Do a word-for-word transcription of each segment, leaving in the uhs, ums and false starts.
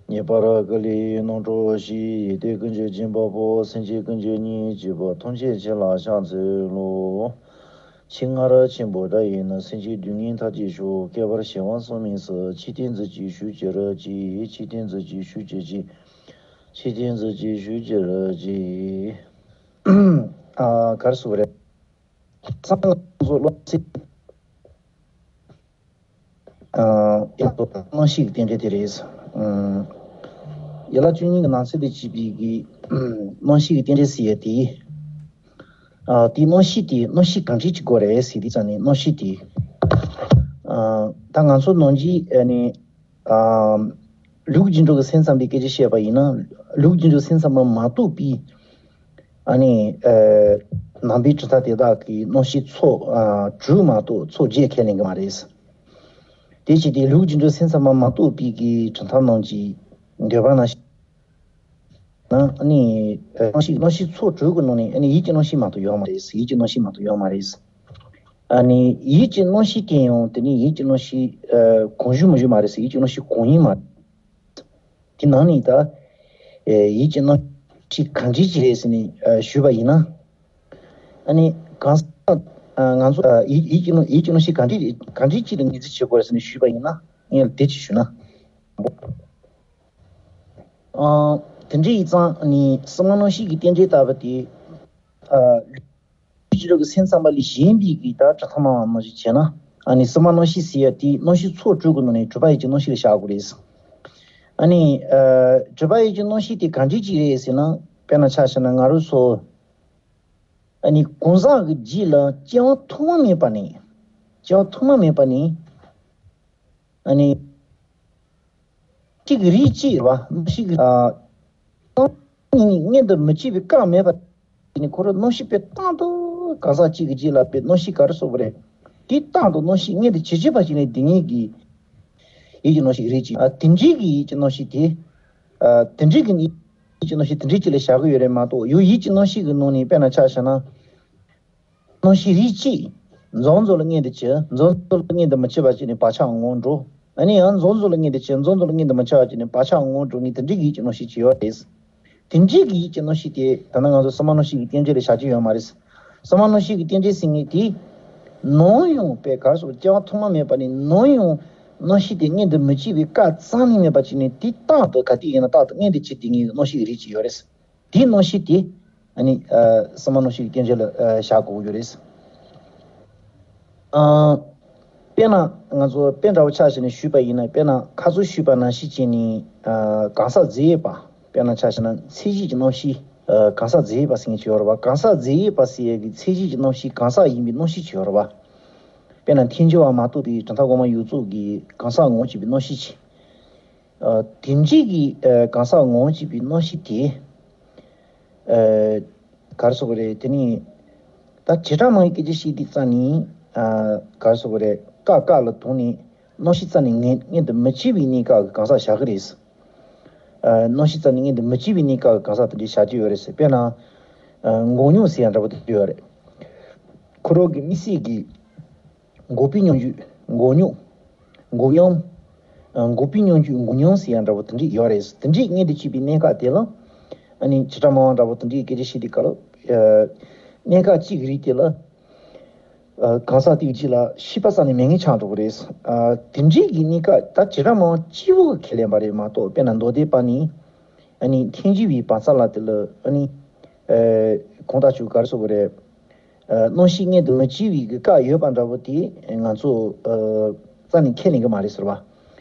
ངེས་པར་ཀུན་ལས་རྣམ་གྲོལ་ཞིག། ཡེ་ཏེ་ཀུན་གྱི་སྦྱིན་པ་པོ། སེམས་ཅན་ཀུན་གྱི་སྙིང་རྗེ་པོ། ཐམས་ཅད་མཁྱེན་ལ་ཕྱག་འཚལ་ལོ། ཆེས་སྔ་རབས་ཆེན་པོ་འདྲ་ཡིན་ན། སེམས་ཅན་སྡུག་བསྔལ་མཐའ་ཡས་ཤོག། བསྐལ་པར་གཞན་དབང་གསུམ་མེད་སར། ཆོས་སྟོན་མཛད་ཅིང་བཞུགས་ཀྱི་རབ་ཀྱིས། ཆོས་སྟོན་མཛད་ཅིང་བཞུགས་ཀྱི་རབ་ཀྱིས། ཆོས་སྟོན་མཛད་ཅིང་བཞུགས་ཀྱི་རབ་ཀྱིས། ཨ། ག་རེ་ཟེར་དགོས་རེད། ཚང་མ་ཚོ་བློ་ཚིག་ཨ། ཡག་པོ་དང་གནམ་གཤིས་ཀྱི་རྟེན་འབྲེལ་དེ་རེད། ཨ། ཡན་ལག་བཅུ་གཉིས་ཀྱི་ནང་གསེས་དེ་བྱས་པའི་གི་གནམ་གཤིས་ཀྱི་རྟེན་འབྲེལ་ཟེར་ཡ་དེ། ཨ། དེ་གནམ་གཤིས་དེ་གནམ་གཤིས་གང་འདྲ་ཅིག་དགོས་རེད་ཟེར་དུས་ཙང་ནས། གནམ་གཤིས་དེ། ཨ། ད་ང་ཚོ་ནང་གི་ཨ་ནི། ཨ། ལུགས་རྒྱུན་སྒྲུབ་ཀྱི་སེམས་ཙམ་པའི་སྐད་ཆ་བཤད་པ་ཡིན་ན། ལུགས་རྒྱུན་སྒྲུབ་སེམས་ཙམ་པ་མ་གཏོགས་པའི། ཨ་ནི། ཨ། ནང་པའི་གྲུབ་མཐའ་དེ་དག་གི་གནམ་གཤིས་ཚོགས། ཨ། དྲུག་མ་གཏོགས་ཚོགས་བརྒྱད་ཁས་ལེན་གྱི་མ་རེད། དེ་བྱས་ཏེ་ལུགས་རྒྱུན་སྒྲུབ་སེམས་ཙམ་པ་མ་གཏོགས་པའི་གི་གྲུབ་མཐའ་རྣམས་ཀྱི་འདོད་པ་ནང་བཞིན། ཨ་ནི། ཨ། གནམ་གཤིས། གནམ་གཤིས་ཚོགས་དྲུག་གི་ནང་ནས། ཨ་ནི། ཡིད་ཀྱི་གནམ་གཤིས་མ་གཏོགས་ཡོད་མ་རེད། ཡིད་ཀྱི་གནམ་གཤིས་མ་གཏོགས་ཡོད་མ་རེད། ཨ་ནི། ཡིད་ཀྱི་གནམ་གཤིས་དེ་ཡང་དེ་ནི་ཡིད་ཀྱི་གནམ་གཤིས། ཨ། གང་བྱུང་མང་བྱུང་མ་རེད། ཡིད་ཀྱི་གནམ་གཤིས་གང་ཡིན་མ་རེད། དེ་ནང་ནས་ད། ཨེ། ཡིད་ཀྱི་གནམ་གཤིས་གང་འདྲ་ཅིག་རེད་ཟེར་ནས། ཨ། ཞུས་པ་ཡིན་ན། ཨ་ནི། གང་ཟག། ཨ། ང་ཚོ། ཨ། ཡིད། ཡིད་ཀྱི་གནམ། ཡིད་ཀྱི་གནམ་གཤིས་གང་འདྲ། གང་འདྲ་ཅིག་ལ་ངོས་འཛིན་བྱེད་དགོས་རེད་ཟེར་ནས་ཞུས་པ་ཡིན་ན། ངས་དེ་ཅིག་ཞུས་ན། ཨ། དེ་འདྲ་ཡིན་ཙང་ནི་གསང་སྔགས་གནམ་གཤིས་ཀྱི་རྟེན་འབྲེལ་ལྟ་བུ་དེ། ཨ། ལུགས་རྒྱུན་སྒྲུབ་ཀྱི་སེམས་ཙམ་པ་ལས་གཞན་པའི་གི་ད་གྲུབ་མཐའ་སྨྲ་བ་མང་ཞིག་བྱས་ན། ཨ་ནི། གསང་སྔགས་གནམ་གཤིས་ཟེར་ཡ་དེ་གནམ་གཤིས་ཚོགས་དྲུག་གི་ནང་ནས་གྲུབ་པ་ཡིད་ཀྱི་གནམ་གཤིས་ལ་བཞག་དགོས་རེད། ཨ་ནི། ཨ། གྲུབ་པ་ཡིད་ཀྱི་གནམ་གཤིས་དེ་གང་འདྲ་ཅིག་རེད་ཟེར་ན། དཔེར་ན་ཆ་བཞག་ན་ང་རང་ཚོ། ཨ་ནི། གང་ཟག་གི་རྒྱུད་ལ་སྐྱེ་བ་ཐོག་མ་མེད་པ་ནས། སྐྱེ་བ་ཐོག་མ་མེད་པ་ནས། ཨ་ནི། གཅིག་རིགས་གཅིག་རེད་པ། གནམ་གཤིས་ཀྱི། ཨ། སྟོང་ཉིད་ནས་མངོན་དུ་མི་བྱེད་པའི་བཀག་མེད་པ། དེ་ནི་ཁོ་རང་གནམ་གཤིས་དཔེ་རྟག་ཏུ་གང་ཟག་གཅིག་གི་རྒྱུད་ལ་དཔེ་གནམ་གཤིས་ག་རེ་ཟེར་དགོས་རེད། དེ་རྟག་ཏུ་གནམ་གཤིས་མངོན་དུ་བྱེད་བྱེད་པ་ཞིག་ནི་དེ་ཉིད་ཀྱི་ཡིད་ཀྱི་གནམ་གཤིས་རིགས་གཅིག། ཨ། དེ་འདྲའི་གི་ཡིད་ཀྱི་གནམ་གཤིས་དེ། ཨ། དེ་འདྲའི་གི་ཡིད་ཀྱི་གནམ་གཤིས་དེ་འདྲའི་གཅིག་ལ་བཞག་གི་ཡོད་རེད་མ་གཏོགས། ཡང་ཡིད་ཀྱི་གནམ་གཤིས་ཀྱི་ནང་ནས་དཔེར་ན་ཆ་བཞག་ན། གནམ་གཤིས་རིགས་གཅིག། མཚམས་མཚམས་ལ་མངོན་དུ་བྱེད། མཚམས་མཚམས་ལ་མངོན་དུ་མི་བྱེད་པ་ཅིག་ནི་བག་ཆགས་ངོ་འགྲོ། ཨ་ནི་ཡང་མཚམས་མཚམས་ལ་མངོན་དུ་བྱེད། མཚམས་མཚམས་ལ་མངོན་དུ་མི་བྱེད་པ་ཅིག་ནི་བག་ཆགས་ངོ་འགྲོ་ནི་དེ་འདྲའི་ཡིད་ཀྱི་གནམ་གཤིས་ཅིག་ཡོད་རེད། དེ་འདྲའི་གི་ཡིད་ཀྱི་གནམ་གཤིས་དེ་ད་ནི་ང་ཚོ་གསང་སྔགས་གནམ་གཤིས་ཀྱི་རྟེན་འབྲེལ་ལ་བཞག་རྒྱུ་ཡོད་མ་རེད། གསང་སྔགས་གནམ་གཤིས་ཀྱི་རྟེན་འབྲེལ་ཟེར་མཁན་དེ། ནམ་ཡང་དཔེ་ག་རེ་ཟེར། སྐྱེ་བ་ཐོག་མ་མེད་པ་ནས་ནམ་ཡང་གནམ་གཤིས་དེ་མངོན་དུ་མི་བྱེད་པའི་བཀག་རྩ་ནས་མེད་པ་ཅིག་ནི། དེ་རྟག་ཏུ་ག་དུས་ཡིན་ན་རྟག་ཏུ་མངོན་དུ་བྱེད་བསྡད་མཁན་གྱི་གནམ་གཤིས་ཀྱི་རིགས་ཅིག་ཡོད་རེད། དེའི་གནམ་གཤིས་དེ། ཨ་ནི། ཨ། གསང་སྔགས་གནམ་གཤིས་ཀྱི་རྟེན་འབྲེལ་ལ། ཨ། བཞག་དགོས་ཀྱི་ཡོད་རེད། ཨ། དཔེར་ན་ང་ཚོ་དཔེ་འདྲ་བོ་ཆ་བཞག་ནས་ཞུས་པ་ཡིན་ན། དཔེར་ན་ཁ་སང་ཞུས་པ་ནང་བཞིན་བྱས་ནས། ཨ། གང་ཟག་རྫས་ཡོད་པ། དཔེར་ན་ཆ་བཞག་ན་མཚན་གཞི་གི་གནམ་གཤིས། ཨ། གང་ཟག་རྫས་ཡོད་པ་ཟེར་མཁན་ཅིག་ཡོད་རེད་པ། གང་ཟག་རྫས་ཡོད་པ་ཟེར་ཡས་ཀྱི་མཚན་གཞི་གི་གནམ་གཤིས་གང་ཟག་ཡིན་པའི་གནམ་གཤིས་ཅིག་ཡོད་རེད་པ། དཔེར་ན་ཐལ་འགྱུར་བ་མ་གཏོགས་པའི་གྲུབ་མཐའ་གོང་མ་ཡོངས་རྫོགས་ཀྱི་གང་ཟག་ངོ་བོ་གཅིག་པའི་གནམ་གཤིས་ཅིག། ཨ། དེ་འདྲའི་གི། ཨ། གང་ཟག་ངོ་བོ་གཅིག་པའི་གནམ་གཤིས་དེ། ཨ། ག་རེ་ཟེར་དགོས་རེད། དེ་ནི་ད་བྱེ་བྲག་སྨྲ་བའི་སྐད་ཆ་བཤད་དུས་ཙང་ནི། ཨ། ག་རེ་ཟེར་དགོས་རེད། བཀག་བཀག་ལ་དོགས་ནས་གནམ་གཤིས་རྩ་ནས་མངོན་མངོན་དུ་མི་བྱེད་པའི་གནས་སྐབས་ཀྱི་གང་ཟག་བཞག་གི་རེད། ཨ། གནམ་གཤིས་རྩ་ནས་མངོན་དུ་མི་བྱེད་པའི་གནས་སྐབས་ཀྱི་གང་ཟག་དེ་འདྲ་བཞག་རྒྱུ་ཡོད་རེད་ཟེར། དཔེར་ན། ཨ། འགོག་སྙོམས་ཟེར་ཡ་འདྲ་པོ་དེ་ཡོད་རེད། ཁོ་རང་གི་དམིགས་བསལ་གྱི། འགོག་པའི་སྙོམས་འཇུག། འགོག་སྙོམས། འགོག་སྙོམས། ཨ། འགོག་པའི་སྙོམས་འཇུག། འགོག་སྙོམས་ཟེར་ཡ་འདྲ་པོ་དེ་འདྲ་ཡོད་རེད། དེ་འདྲའི་མངོན་དུ་བྱེད་པའི་གནས་སྐབས་དེ་ལ། ཨ་ནི་བྱེ་བྲག་སྨྲ་བ་འདྲ་པོ་དེ་འདྲའི་སྐད་ཆ་བཤད་དུས་སྐབས་ལ། ཨ། གནས་སྐབས་གཅིག་གི་རིགས་དེ་ལ། ཨ། གང་ཟག་དེའི་རྒྱུད་ལ་ཤེས་པ་རྩ་ནས་མེད་མཁན་ཆགས་འགྲོ་གི་རེད། ཨ། དེ་འདྲའི་གི་གནས་སྐབས་ད་བྱེ་བྲག་སྨྲ་བ་སྐྱེ་བོ་གིས་ཁས་ལེན་པ་རེད་མ་གཏོགས། དཔེར་ན་མདོ་སྡེ་པ་ནི། ཨ་ནི་ཐལ་འགྱུར་བའི་བག་ཚ་ལ་དེ་ལ། ཨ་ནི། ཨ། གང་ལྟར་ཅིག་ག་རེ་ཟེར་དགོས་རེད། ཨ། གནམ་གཤིས་མངོན་དུ་མི་བྱེད་པའི་གི་བཀག་ཡོད་པ་འདྲ་པོ་དེ་ང་ཚོ། ཨ། རྩ་ནས་ཁས་ལེན་གི་མ་རེད་ཟེར་བ།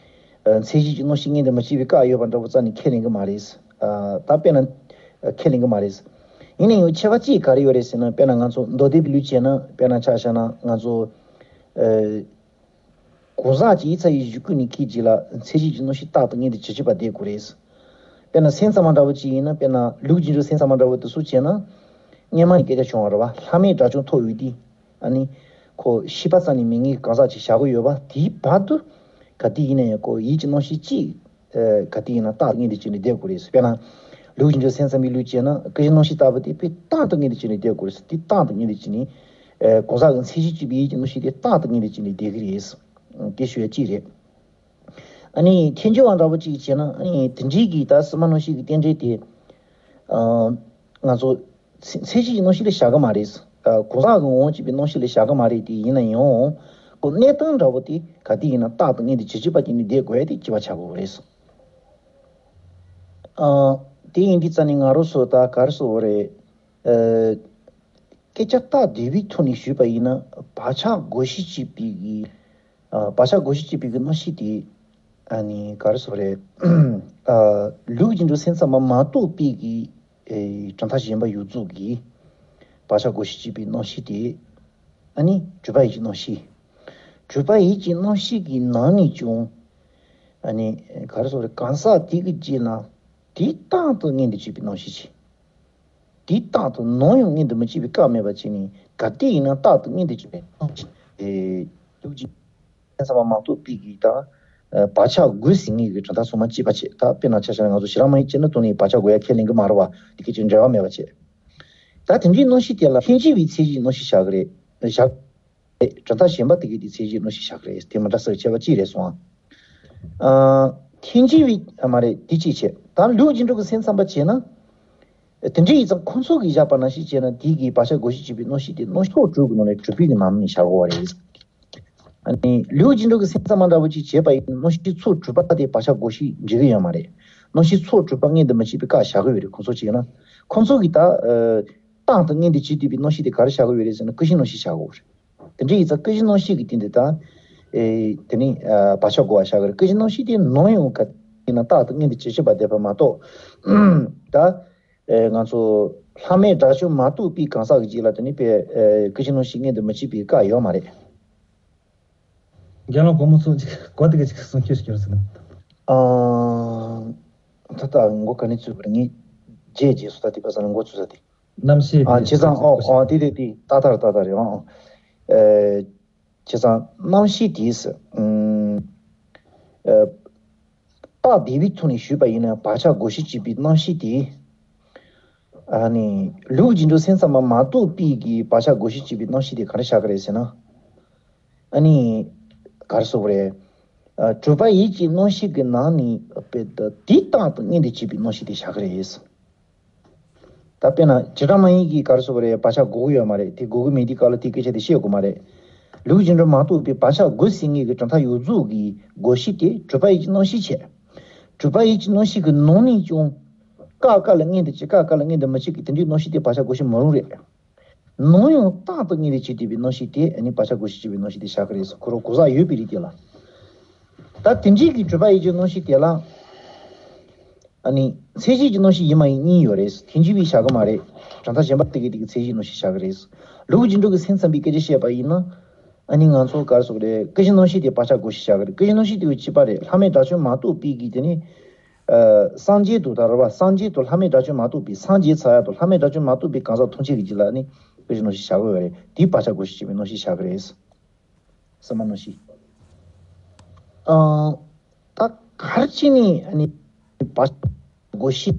ཨ། མཚན་གཞི་གི་གནམ་གཤིས་མངོན་དུ་མི་བྱེད་པའི་བཀག་ཡོད་པ་འདྲ་པོ་རྩ་ནས་ཁས་ལེན་གི་མ་རེད། ཨ། ད་དཔེར་ན། ཨ། ཁས་ལེན་གི་མ་རེད། ཡིན་ན་ཡང་ཁྱད་པར་ཅིག་ག་རེ་ཡོད་རེད་ཟེར་ན། དཔེར་ན་ང་ཚོ་མདོ་སྡེ་པའི་ལུགས་བྱས་ན། དཔེར་ན་ཆ་བཞག་ན་ང་ཚོ། ཨ། གང་ཟག་གཅིག་ཡིད་ཚ་བའི་གཞུག་གུ་ནས་ཁེལ་རྗེས་ལ་མཚན་གཞི་གི་གནམ་གཤིས་རྟག་ཏུ་མངོན་དུ་བྱེད་བྱེད་པ་དེ་དགོས་རེད། དཔེར་ན་སེམས་ཙམ་པ་འདྲ་བོ་ཅིག་ཡིན་ན། དཔེར་ན་ལུགས་རྒྱུན་སྒྲུབ་སེམས་ཙམ་པ་འདྲ་བོ་དེ་ཚོ་བྱས་ན། སྔོན་མ་ནས་སྐད་ཆ་བྱུང་བ་རེད་བ། ལྷག་མེད་དགྲ་བཅོམ་ཐོབ་འོས་དུས། ཨ་ནི། ཁོ་ཤེས་པ་རྩ་ནས་མེད་མཁན་གྱི་གང་ཟག་ཅིག་བཞག་གི་ཡོད་པ། དེའི་བར་དུ་ག་དུས་ཡིན་ན་ཡང་ཁོ་ཡིད་ཀྱི་གནམ་གཤིས་གཅིག། ཨ། ག་དུས་ཡིན་ན་རྟག་ཏུ་མངོན་དུ་བྱས་ནས་བསྡད་དགོས་རེད། དཔེར་ན། ལུགས་རྒྱུན་སྒྲུབ་སེམས་ཙམ་པའི་ལུགས་བྱས་ན། སྐད་ཅིག་གནམ་གཤིས་ལྟ་བུ་དེ་དཔེ་རྟག་ཏུ་མངོན་དུ་བྱས་ནས་བསྡད་དགོས་རེད། དེ་རྟག་ཏུ་མངོན་དུ་བྱས་ནས། ཨ། གང་ཟག་གི་མཚན་གཞི་གཅིག་པའི་ཡིད་ཀྱི་གནམ་གཤིས་དེ་རྟག་ཏུ་མངོན་དུ་བྱས་ནས་བསྡད་ཀྱི་རེད། དེ་ཞུ་ཡ་གཅིག་རེད། ཨ་ནི་ཐལ་འགྱུར་བ་འདྲ་པོ་ཅིག་བྱས་ན། ཨ་ནི་དེ་འདྲའི་གི་ད་སྲིད་མ་རྣམ་ཤེས་ཀྱི་རྟེན་འབྲེལ་དེ། ཨ། ང་ཚོ་ཚད་གཞི་གི་རྣམ་ཤེས་ལ་བཞག་གི་མ་རེད། ཨ། གང་ཟག་གི་ངོ་བོ་གཅིག་པའི་རྣམ་ཤེས་ལ་བཞག་གི་མ་རེད་དེ། ཡིན་ན་ཡང་ཁོ་གནས་སྟངས་འདྲ་པོ་དེ་ག་དུས་ཡིན་ན་རྟག་ཏུ་མངོན་དུ་བྱེད་ཅེས་པ་ཅིག་ནི་བསྡད་དགོས་ཡ་དེ་གཅིག་པ་ཆགས་དགོས་རེད། ཨ། དེ་ཡིན་དུས་ཙ་ནི་ང་རང་ཚོ་ད་ག་རེ་ཟེར་དགོས་རེད། ཨ། སྐད་ཆ་རྟགས་བསྡུས་པའི་ཐོག་ནས་ཞུས་པ་ཡིན་ན། བག་ཆགས་བགོ་གཞི་བྱས་པའི་གི། ཨ། བག་ཆགས་བགོ་གཞི་བྱས་པའི་གི་རྣམ་ཤེས་དེ། ཨ་ནི་ག་རེ་ཟེར་དགོས་རེད། ཨ། ལུས་ཀྱི་འགྲོ་སེམས་ཙམ་པ་མ་གཏོགས་པའི་གི། ཨེ། གྲུབ་མཐའ་གཞན་པ་ཡོངས་རྫོགས་ཀྱི་བག་ཆགས་བགོ་གཞི་བྱས་པའི་རྣམ་ཤེས་དེ། ཨ་ནི་སྤྲོས་པ་ཡིད་ཀྱི་རྣམ་ཤེས། སྤྲོས་པ་ཡིད་ཀྱི་རྣམ་ཤེས་ཀྱི་ནང་ནས་ཀྱང་། ཨ་ནི་ག་རེ་ཟེར་དགོས་རེད། གང་ཟག་དེ་གི་རྗེས་ལ་དེ་རྟག་ཏུ་མངོན་དུ་བྱེད་པའི་རྣམ་ཤེས་བྱས། དེ་རྟག་ཏུ་ནམ་ཡང་མངོན་དུ་མི་བྱེད་པའི་སྐབས་མེད་པ་བྱས་ནས། ག་དུས་ཡིན་ན་རྟག་ཏུ་མངོན་དུ་བྱེད་པའི་རྣམ་ཤེས། ཨེ། ལུས་ཀྱི་སེམས་ཙམ་པ་མ་གཏོགས་པའི་གི་ད། ཨ། བག་ཆགས་བགོས་ཟིན་ངེས་ཀྱི་གྲུབ་མཐའ་ཚང་མ་གཅིག་པ་བྱས། ད་དཔེར་ན་ཆ་བཞག་ན་ང་ཚོ་ཞེ་དྲག་མ་ཡིན་བྱས་ན་དོན་ནི་བག་ཆགས་བགོ་ཡ་ཁས་ལེན་གྱི་མ་རེད་བ། དེ་སྐད་ཅིག་འབྲེལ་བ་མེད་པ་བྱས། ད་དེ་འདྲའི་རྣམ་ཤེས་དེ་ལ་ལྷན་སྐྱེས་པའི་ཚད་གཞིའི་རྣམ་ཤེས་བཞག་གི་རེད། བཞག་རེད། གྲུབ་མཐའ་གཞན་པ་དེ་གའི་དེ་ཚད་གཞིའི་རྣམ་ཤེས་བཞག་གི་རེད། དེ་མི་འདྲ་ས་ཁྱད་པར་གཅིག་རེད་སོང་ཨ། ཨ། ལྷན་སྐྱེས་པའི། ཨ། མ་རེད། དེ་གཅིག་བྱས། ད་ལུས་ཀྱི་འགྲོ་གི་སེམས་ཙམ་པ་བྱས་ན། དེ་འདྲ་ཡིན་ཙང་ཁོ་ཚོ་གིས་བཞག་པ་ནང་བཞིན་བྱས་ན། དེ་གི་བག་ཆགས་བགོ་གཞི་བྱས་པའི་རྣམ་ཤེས་དེ་རྣམ་ཤེས་ཚོགས་དྲུག་གི་ནང་ནས་གྲུབ་པའི་གི་ནང་ནས་བཞག་དགོས་པ་རེད། ཨ་ནི་ལུས་ཀྱི་འགྲོ་གི་སེམས་ཙམ་པ་འདྲ་པོ་ཅིག་བྱས་པ་ཡིན་ན། རྣམ་ཤེས་ཚོགས་དྲུག་པ་དེ་བག་ཆགས་བགོ་གཞི་འགྲིག་གི་ཡོད་མ་རེད། རྣམ་ཤེས་ཚོགས་དྲུག་པ་མངོན་དུ་མི་བྱེད་པའི་བཀའ་བཞག་གི་ཡོད་རེད། ཁོང་ཚོ་བྱས་ན། ཁོང་ཚོ་གིས་ད། ཨ། རྟག་ཏུ་མངོན་དུ་བྱེད་བསྡད་པའི་རྣམ་ཤེས་དེ་ག་རེ་བཞག་གི་ཡོད་རེད་ཟེར་ན། ཀུན་གཞི་རྣམ་ཤེས་བཞག་གི་ཡོད་རེད། དེ་འདྲ་ཡིན་ཙང་ཀུན་གཞི་རྣམ་ཤེས་ཀྱི་སྟེང་དུ་ད། ཨེ། དེ་ནི། ཨ། བག་ཆགས་བགོ་བ་བཞག་གི་རེད། ཀུན་གཞི་རྣམ་ཤེས་དེ་ནམ་ཡང་ག་ཡིན་ན་རྟག་ཏུ་མངོན་དུ་བྱེད་བྱེད་པ་བསྡད་པ་མ་གཏོགས། ད། ཨེ། ང་ཚོ་ལྷག་མེད་དགྲ་བཅོམ་མ་གཏོགས་པའི་གང་ཟག་གི་རྗེས་ལ་དེ་ནི་པའི། ཨེ། ཀུན་གཞི་རྣམ་ཤེས་མངོན་དུ་མི་བྱེད་པའི་བཀའ་ཡོད་མ་རེད། རྒན་ལགས་གོང་མ་ཚོ་ཅིག་གོ་དེ་ག་ཅིག་གསུང་སྐྱོར་སྐྱོར་ཟེར་ན། ཨ། ད་ལྟ་མགོ་ག་ནས་ཚུད་པ་རེད། ངས་རྗེས་རྗེས་སུ་ད་དེ་བ་ས་ལ་མགོ་ཚུད་ས་དེ། རྣམ་ཤེས་ཨ། པའི་བྱས་ཙང་། ཨོ། ཨོ། དེ་དེ་དེ་ཏག་ཏག་རེད། ཏག་ཏག་རེད། ཨོ། ཨེ། བྱས་ཙང་རྣམ་ཤེས་དེས། ཨམ། ཨེ། རྟགས་བསྡུས་པའི་ཐོག་ནས་ཞུས་པ་ཡིན་ན། བག་ཆགས་བགོ་གཞི་བྱས་པའི་རྣམ་ཤེས་དེ། ཨ་ནི་ལུས་ཀྱི་འགྲོ་སེམས་ཙམ་པ་མ་གཏོགས་པའི་གི་བག་ཆགས་བགོ་གཞི་བྱས་པའི་རྣམ་ཤེས་དེ་ག་རེ་བཞག་གི་རེད་ཟེར་ན། ཨ་ནི་ག་རེ་ཟེར་དགོས་རེད། ཨ། སྤྲོས་པ་ཡིད་ཀྱི་རྣམ་ཤེས་ཀྱི་ནང་ནས་དེ་རྟག་ཏུ་མངོན་དུ་བྱེད་པའི་རྣམ་ཤེས་དེ་བཞག་གི་རེད། ད་དཔེར་ན་བྱེ་བྲག་སྨྲ་བའི་གིས་ག་རེ་ཟེར་དགོས་རེད། བག་ཆགས་བགོ་གི་ཡོད་མ་རེད། དེ་བགོ་གི་མེད་དུས་སྐབས་ལ་དེའི་སྐད་ཆ་དེ་བཤད་དགོས་མ་རེད། ལུས་ཀྱི་འགྲོ་མ་གཏོགས་པའི་བག་ཆགས་བགོ་ཟིན་ངེས་ཀྱི་གྲུབ་མཐའ་ཡོངས་རྫོགས་ཀྱི་བགོ་གཞི་དེ་སྤྲོས་པ་ཡིད་ཀྱི་རྣམ་ཤེས་བྱས། སྤྲོས་པ་ཡིད་ཀྱི་རྣམ་ཤེས་ཀྱི་ནང་ནས་ཀྱང་སྐབས་སྐབས་ལ་མངོན་དུ་བྱེད། སྐབས་སྐབས་ལ་མངོན་དུ་མི་བྱེད་ཀྱི་དེ་འདྲའི་རྣམ་ཤེས་དེ་བག་ཆགས་བགོ་གཞི་མ་རུང་རེད། ནམ་ཡང་རྟག་ཏུ་མངོན་དུ་བྱེད་བསྡད་པའི་རྣམ་ཤེས་དེ། ཨ་ནི་བག་ཆགས་བགོ་གཞི་བྱས་པའི་རྣམ་ཤེས་དེ་བཞག་གི་རེད་ཟེར། ཁོ་རང་གོ་ས་ཡོད་པའི་རིགས་དེ་ལ། ད་དེ་འདྲའི་གི་སྤྲོས་པ་ཡིད་ཀྱི་རྣམ་ཤེས་དེ་ལ། ཨ་ནི་ཚད་གཞི་གི་རྣམ་ཤེས་ཡིན་མ་ཡིན་གཉིས་ཡོད་རེད། ཐལ་འགྱུར་བས་བཞག་གི་མ་རེད། གྲུབ་མཐའ་གཞན་པ་དེ་གའི་དེ་གི་ཚད་གཞི་རྣམ་ཤེས་བཞག་གི་རེད། ལུས་ཀྱི་འགྲོ་གི་སེམས་ཙམ་པའི་སྐད་ཆ་བཤད་པ་ཡིན་ན། ཨ་ནི་ང་ཚོ་ག་རེ་ཟེར་དགོས་རེད། ཀུན་གཞི་རྣམ་ཤེས་དེ་བག་ཆགས་བགོ་གཞི་བཞག་གི་རེད། ཀུན་གཞི་རྣམ་ཤེས་དེ་བས་གཅིག་པ་རེད། ལྷག་མེད་དགྲ་བཅོམ་མ་གཏོགས་པའི་གི་དེ་ནི། ཨ། སངས་རྒྱས་དང་ད་རེད་བ། སངས་རྒྱས་དང་ལྷག་མེད་དགྲ་བཅོམ་མ་གཏོགས་པའི། སངས་རྒྱས་ཚར་ཡ་དང་ལྷག་མེད་དགྲ་བཅོམ་མ་གཏོགས་པའི་གང་ཟག་ཐམས་ཅད་ཀྱི་རྗེས་ལ་ནི་ཀུན་གཞི་རྣམ་ཤེས་བཞག་དགོས་པ་རེད། དེའི་བག་ཆགས་བགོ་གཞི་བྱས་པའི་རྣམ་ཤེས་བཞག་གི་རེད། སྲིད་མ་རྣམ་ཤེས། ཨ། ད་ག་རེ་བྱས་ནས་ཨ་ནི་བག་ཆགས་བགོ་གཞི་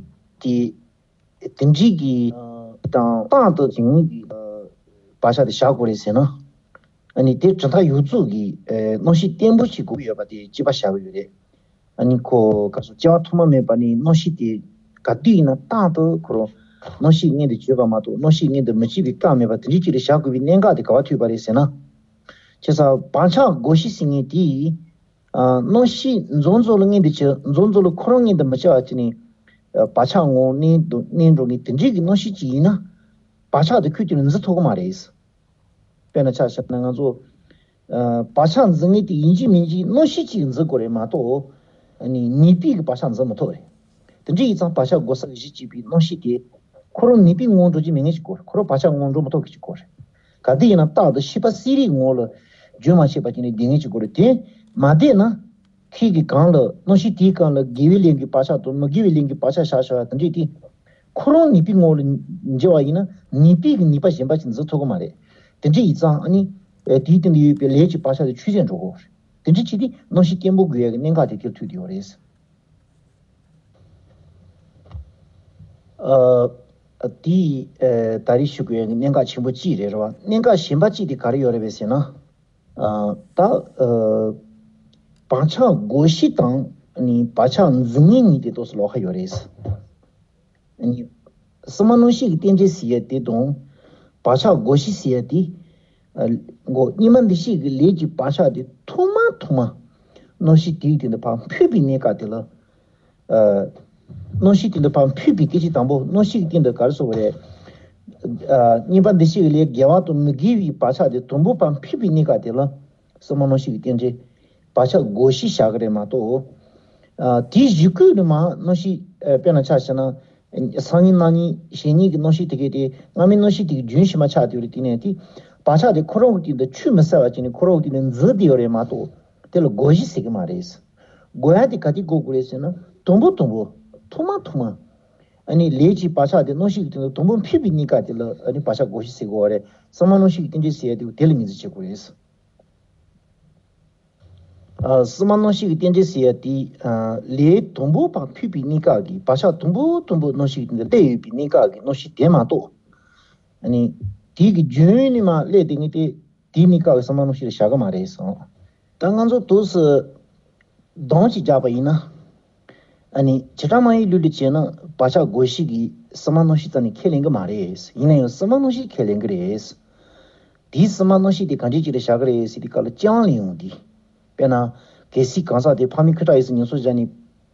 དེ་དེ་འདྲའི་གི་དང་རྟག་ཏུ་དེ་ཉིད་ཀྱི་བག་ཆགས་དེ་བཞག་དགོས་རེད་ཟེར་ན། ཨ་ནི་དེ་གྲུབ་མཐའ་ཡོངས་རྫོགས་ཀྱི་རྣམ་ཤེས་བརྟན་པོ་ཞིག་དགོས་ཡོད་པ་དེ་གཅིག་པ་བཞག་གི་ཡོད་རེད། ཨ་ནི་ཁོ་ག་རེ་ཟེར། སྐྱེ་བ་ཐོག་མ་མེད་པ་ནས་རྣམ་ཤེས་དེ་ག་དུས་ཡིན་ན་རྟག་ཏུ་ཁོ་རང་རྣམ་ཤེས་མངོན་དུ་བྱེད་པ་མ་གཏོགས་རྣམ་ཤེས་མངོན་དུ་མི་བྱེད་པའི་སྐབས་མེད་པ་དེ་འདྲའི་ཅིག་ལ་བཞག་དགོས་པའི་གནད་འགག་དེ་ག་པར་ཐུག་པ་རེད་ཟེར་ན། བྱས་ཙང་བག་ཆགས་བགོ་གཞི་ཟེར་མཁན་དེ། ཨ། རྣམ་ཤེས་རྫོགས་རྫོགས་ལ་མངོན་དུ་བྱེད། རྫོགས་རྫོགས་ལ་ཁོ་རང་མངོན་དུ་མི་བྱེད་པ་ཅིག་ནི། ཨ། བག་ཆགས་ངོ་བོ་གནས་འགྲོ་གནས་འགྲོ་མཁན་དེ་འདྲའི་གི་རྣམ་ཤེས་ཅིག་ཡིན་ན། བག་ཆགས་དེ་ཁོའི་དུས་ལ་འཛིན་ཐུབ་ཀྱི་མ་རེད། དཔེར་ན་ཆ་བཞག་ན་ང་ཚོ། ཨ། བག་ཆགས་འཛིན་མཁན་དེ་ཡིན་གཅིག་མིན་གཅིག་རྣམ་ཤེས་ཅིག་འཛིན་དགོས་རེད་མ་གཏོགས། ཨ་ནི་ནུས་པས་ཀྱི་བག་ཆགས་འཛིན་མི་ཐུབ་རེད། དེ་འདྲ་ཡིན་ཙང་བག་ཆགས་བགོ་ས་གི་གཞི་གཅིག་པའི་རྣམ་ཤེས་དེ། ཁོ་རང་ནུས་པའི་ངང་འགྲོ་རྒྱུ་མེད་མཁན་ཅིག་དགོས་རེད། ཁོ་རང་བག་ཆགས་ངང་འགྲོ་མི་ཐུབ་མཁན་ཅིག་དགོས་རེད། ག་དུས་ཡིན་ན་རྟག་ཏུ་ཤེས་པ་གསལ་རིག་ངང་ལ་རྒྱུན་མ་ཆད་པ་ཅིག་ནས་བསྡད་མཁན་ཅིག་དགོས་རེད། དེ་མ་བསྡད་ན། ཁྱེད་ཀྱིས་གང་ལ་རྣམ་ཤེས་དེའི་སྒང་ལ་དགེ་བའི་ལས་ཀྱི་བག་ཆགས་དང་མི་དགེ་བའི་ལས་ཀྱི་བག་ཆགས་བཞག་བཞག་ཡ་དེ་འདྲས་དེ། ཁོ་རང་ནུས་པའི་ངང་ལ་འཇལ་བ་ཡིན་ན་ནུས་པའི་གི་ནུས་པ་གཞན་པ་ཅིག་འཛིན་ཐུབ་ཀྱི་མ་རེད། དེ་འདྲས་ཡིན་ཙང་ཨ་ནི། ཨེ། དེའི་སྟེང་དུ་ཡོད་པའི་ལས་ཀྱི་བག་ཆགས་དེ་ཆོས་ཅན་འགྲོ་དགོས་རེད། དེ་འདྲས་བྱས་ཏེ་རྣམ་ཤེས་བརྟན་པོ་དགོས་ཡ་གི་གནད་འགག་དེ་དེར་ཐུག་བསྡད་ཡོད་རེད། ཨ། དེ། ཨ། ད་རེས་ཞུ་དགོས་ཡ་གི་གནད་འགག་ཆེན་པོ་གཅིག་རེད། རེད་བ། གནད་འགག་གཞན་པ་གཅིག་དེ་ག་རེ་ཡོད་རེད་པས་ཟེར་ན། ཨ། ད། ཨ། བག་ཆགས་བགོ་གཞི་དང་ནི་བག་ཆགས་འཛིན་ངེས་གཉིས་དེ་ཏོག་ཙམ་ལོགས་ཀ་ཡོད་རེད། ཨ་ནི་སྲིད་མ་རྣམ་ཤེས་ཀྱི་རྟེན་འབྲེལ་ཟེར་ཡ་དེ་དང་བག་ཆགས་བགོ་གཞི་ཟེར་ཡ་དེ། ཨ་འགོ་གཉིས་པ་འདུ་ཤེས་ཀྱི་ལས་ཀྱི་བག་ཆགས་དེ་ཐོག་མ་ཐོག་མ་རྣམ་ཤེས་དེའི་སྟེང་དུ་ཕར་འཕུད་པའི་གནས་སྐབས་དེ་ལ། ཨ་རྣམ་ཤེས་དེ་འདྲ་ཕར་འཕུད་པའི་སྐད་ཅིག་དང་པོ་རྣམ་ཤེས་ཀྱི་སྟེང་དུ་ག་རེ་ཟེར་བ་རེད། ཨ་གཉིས་པ་འདུ་ཤེས་ཀྱི་ལས་དགེ་བ་དང་མི་དགེ་བའི་བག་ཆགས་དེ་དང་པོ་ཕར་འཕུད་པའི་གནས་སྐབས་དེ་ལ་སྲིད་མ་རྣམ་ཤེས་ཀྱི་རྟེན་འབྲེལ། བག་ཆགས་བགོ་གཞི་བཞག་གི་རེད་མ་གཏོགས། ཨ་དེའི་གཞི་བཀོད་ནས་མར་རྣམ་ཤེས་ཨ་དཔེར་ན་ཆ་བཞག་ན། སང་ཉིན་གནངས་ཉིན་གཞེས་ཉིན་གྱི་རྣམ་ཤེས་དེ་གས་དེ་སྔ་མའི་རྣམ་ཤེས་དེ་གི་རྒྱུན་ཞིག་མ་ཆགས་དེ་རེད། དེ་ནས་དེ་བག་ཆགས་དེ་ཁོ་རང་གི་སྟེང་དུ་ཆུད་མི་ཟ་བ་བྱས་ནས་ཁོ་རང་གི་སྟེང་དུ་འཛུལ་བསྡད་ཡོད་རེད་མ་གཏོགས་དེ་ལ་བགོ་གཞི་ཟེར་གི་མ་རེད། བགོ་ཡ་དེ་ག་དུས་བགོ་དགོས་རེད་ཟེར་ན་དང་པོ་དང་པོ་ཐོག་མ་ཐོག་མ། ཨ་ནི་ལས་ཀྱི་བག་ཆགས་དེ་རྣམ་ཤེས་ཀྱི་སྟེང་དུ་དང་པོ་འཕུད་པའི་གནས་སྐབས་དེ་ལ་ཨ་ནི་བག་ཆགས་བགོ་གཞི་ཟེར་དགོས་པ་རེད། སྲིད་མ་རྣམ་ཤེས་ཀྱི་རྟེན་འབྲེལ་ཟེར་ཡ་དེ་དེ་ལ་ངོས་འཛིན་བྱེད་དགོས་རེད། ཨ་སྲིད་མ་རྣམ་ཤེས་ཀྱི་རྟེན་འབྲེལ་ཟེར་ཡ་དེ་ཨ་ལས་དང་པོ་ཕར་འཕུད་པའི་གནས་སྐབས་ཀྱི་བག་ཆགས་དང་པོ་དང་པོ་རྣམ་ཤེས་ཀྱི་སྟེང་དུ་སླེབས་ཡོད་པའི་གནས་སྐབས་ཀྱི་རྣམ་ཤེས་དེ་མ་གཏོགས། ཨ་ནི་དེ་གི་རྒྱུན་ནས་མར་སླེབས་བསྡད་མཁན་དེ་དེའི་གནས་སྐབས་ཀྱི་སྲིད་མ་རྣམ་ཤེས་ལ་བཞག་གི་མ་རེད་གསུངས། ད་ང་ཚོ་དུས་སུ་གདོང་གཅིག་རྒྱག་པ་ཡིན་ན། ཨ་ནི་བྱེ་བྲག་སྨྲ་བའི་ལུགས་ལ་བྱས་ན་བག་ཆགས་བགོ་གཞི་གིས་སྲིད་མ་རྣམ་ཤེས་རྩ་ནས་ཁས་ལེན་གི་མ་རེད། ཡིན་ན་ཡང་སྲིད་མ་རྣམ་ཤེས་ཁས་ལེན་གི་རེད། དེའི་སྲིད་མ་རྣམ་ཤེས་དེ་ག་འདྲས་ཅིག་ལ་བཞག་གི་རེད་ཟེར་དུས་སྐབས་ལ་སྤྱི་དབང་ལེན་ཡོང་དུས། དཔེར་ན་གལ་སྲིད་གང་ཟག་དེ་ཕ་མའི་ཁུ་ཁྲག་ཡིན་ཟེར་ཉམས་གསོ་བྱས་ནས་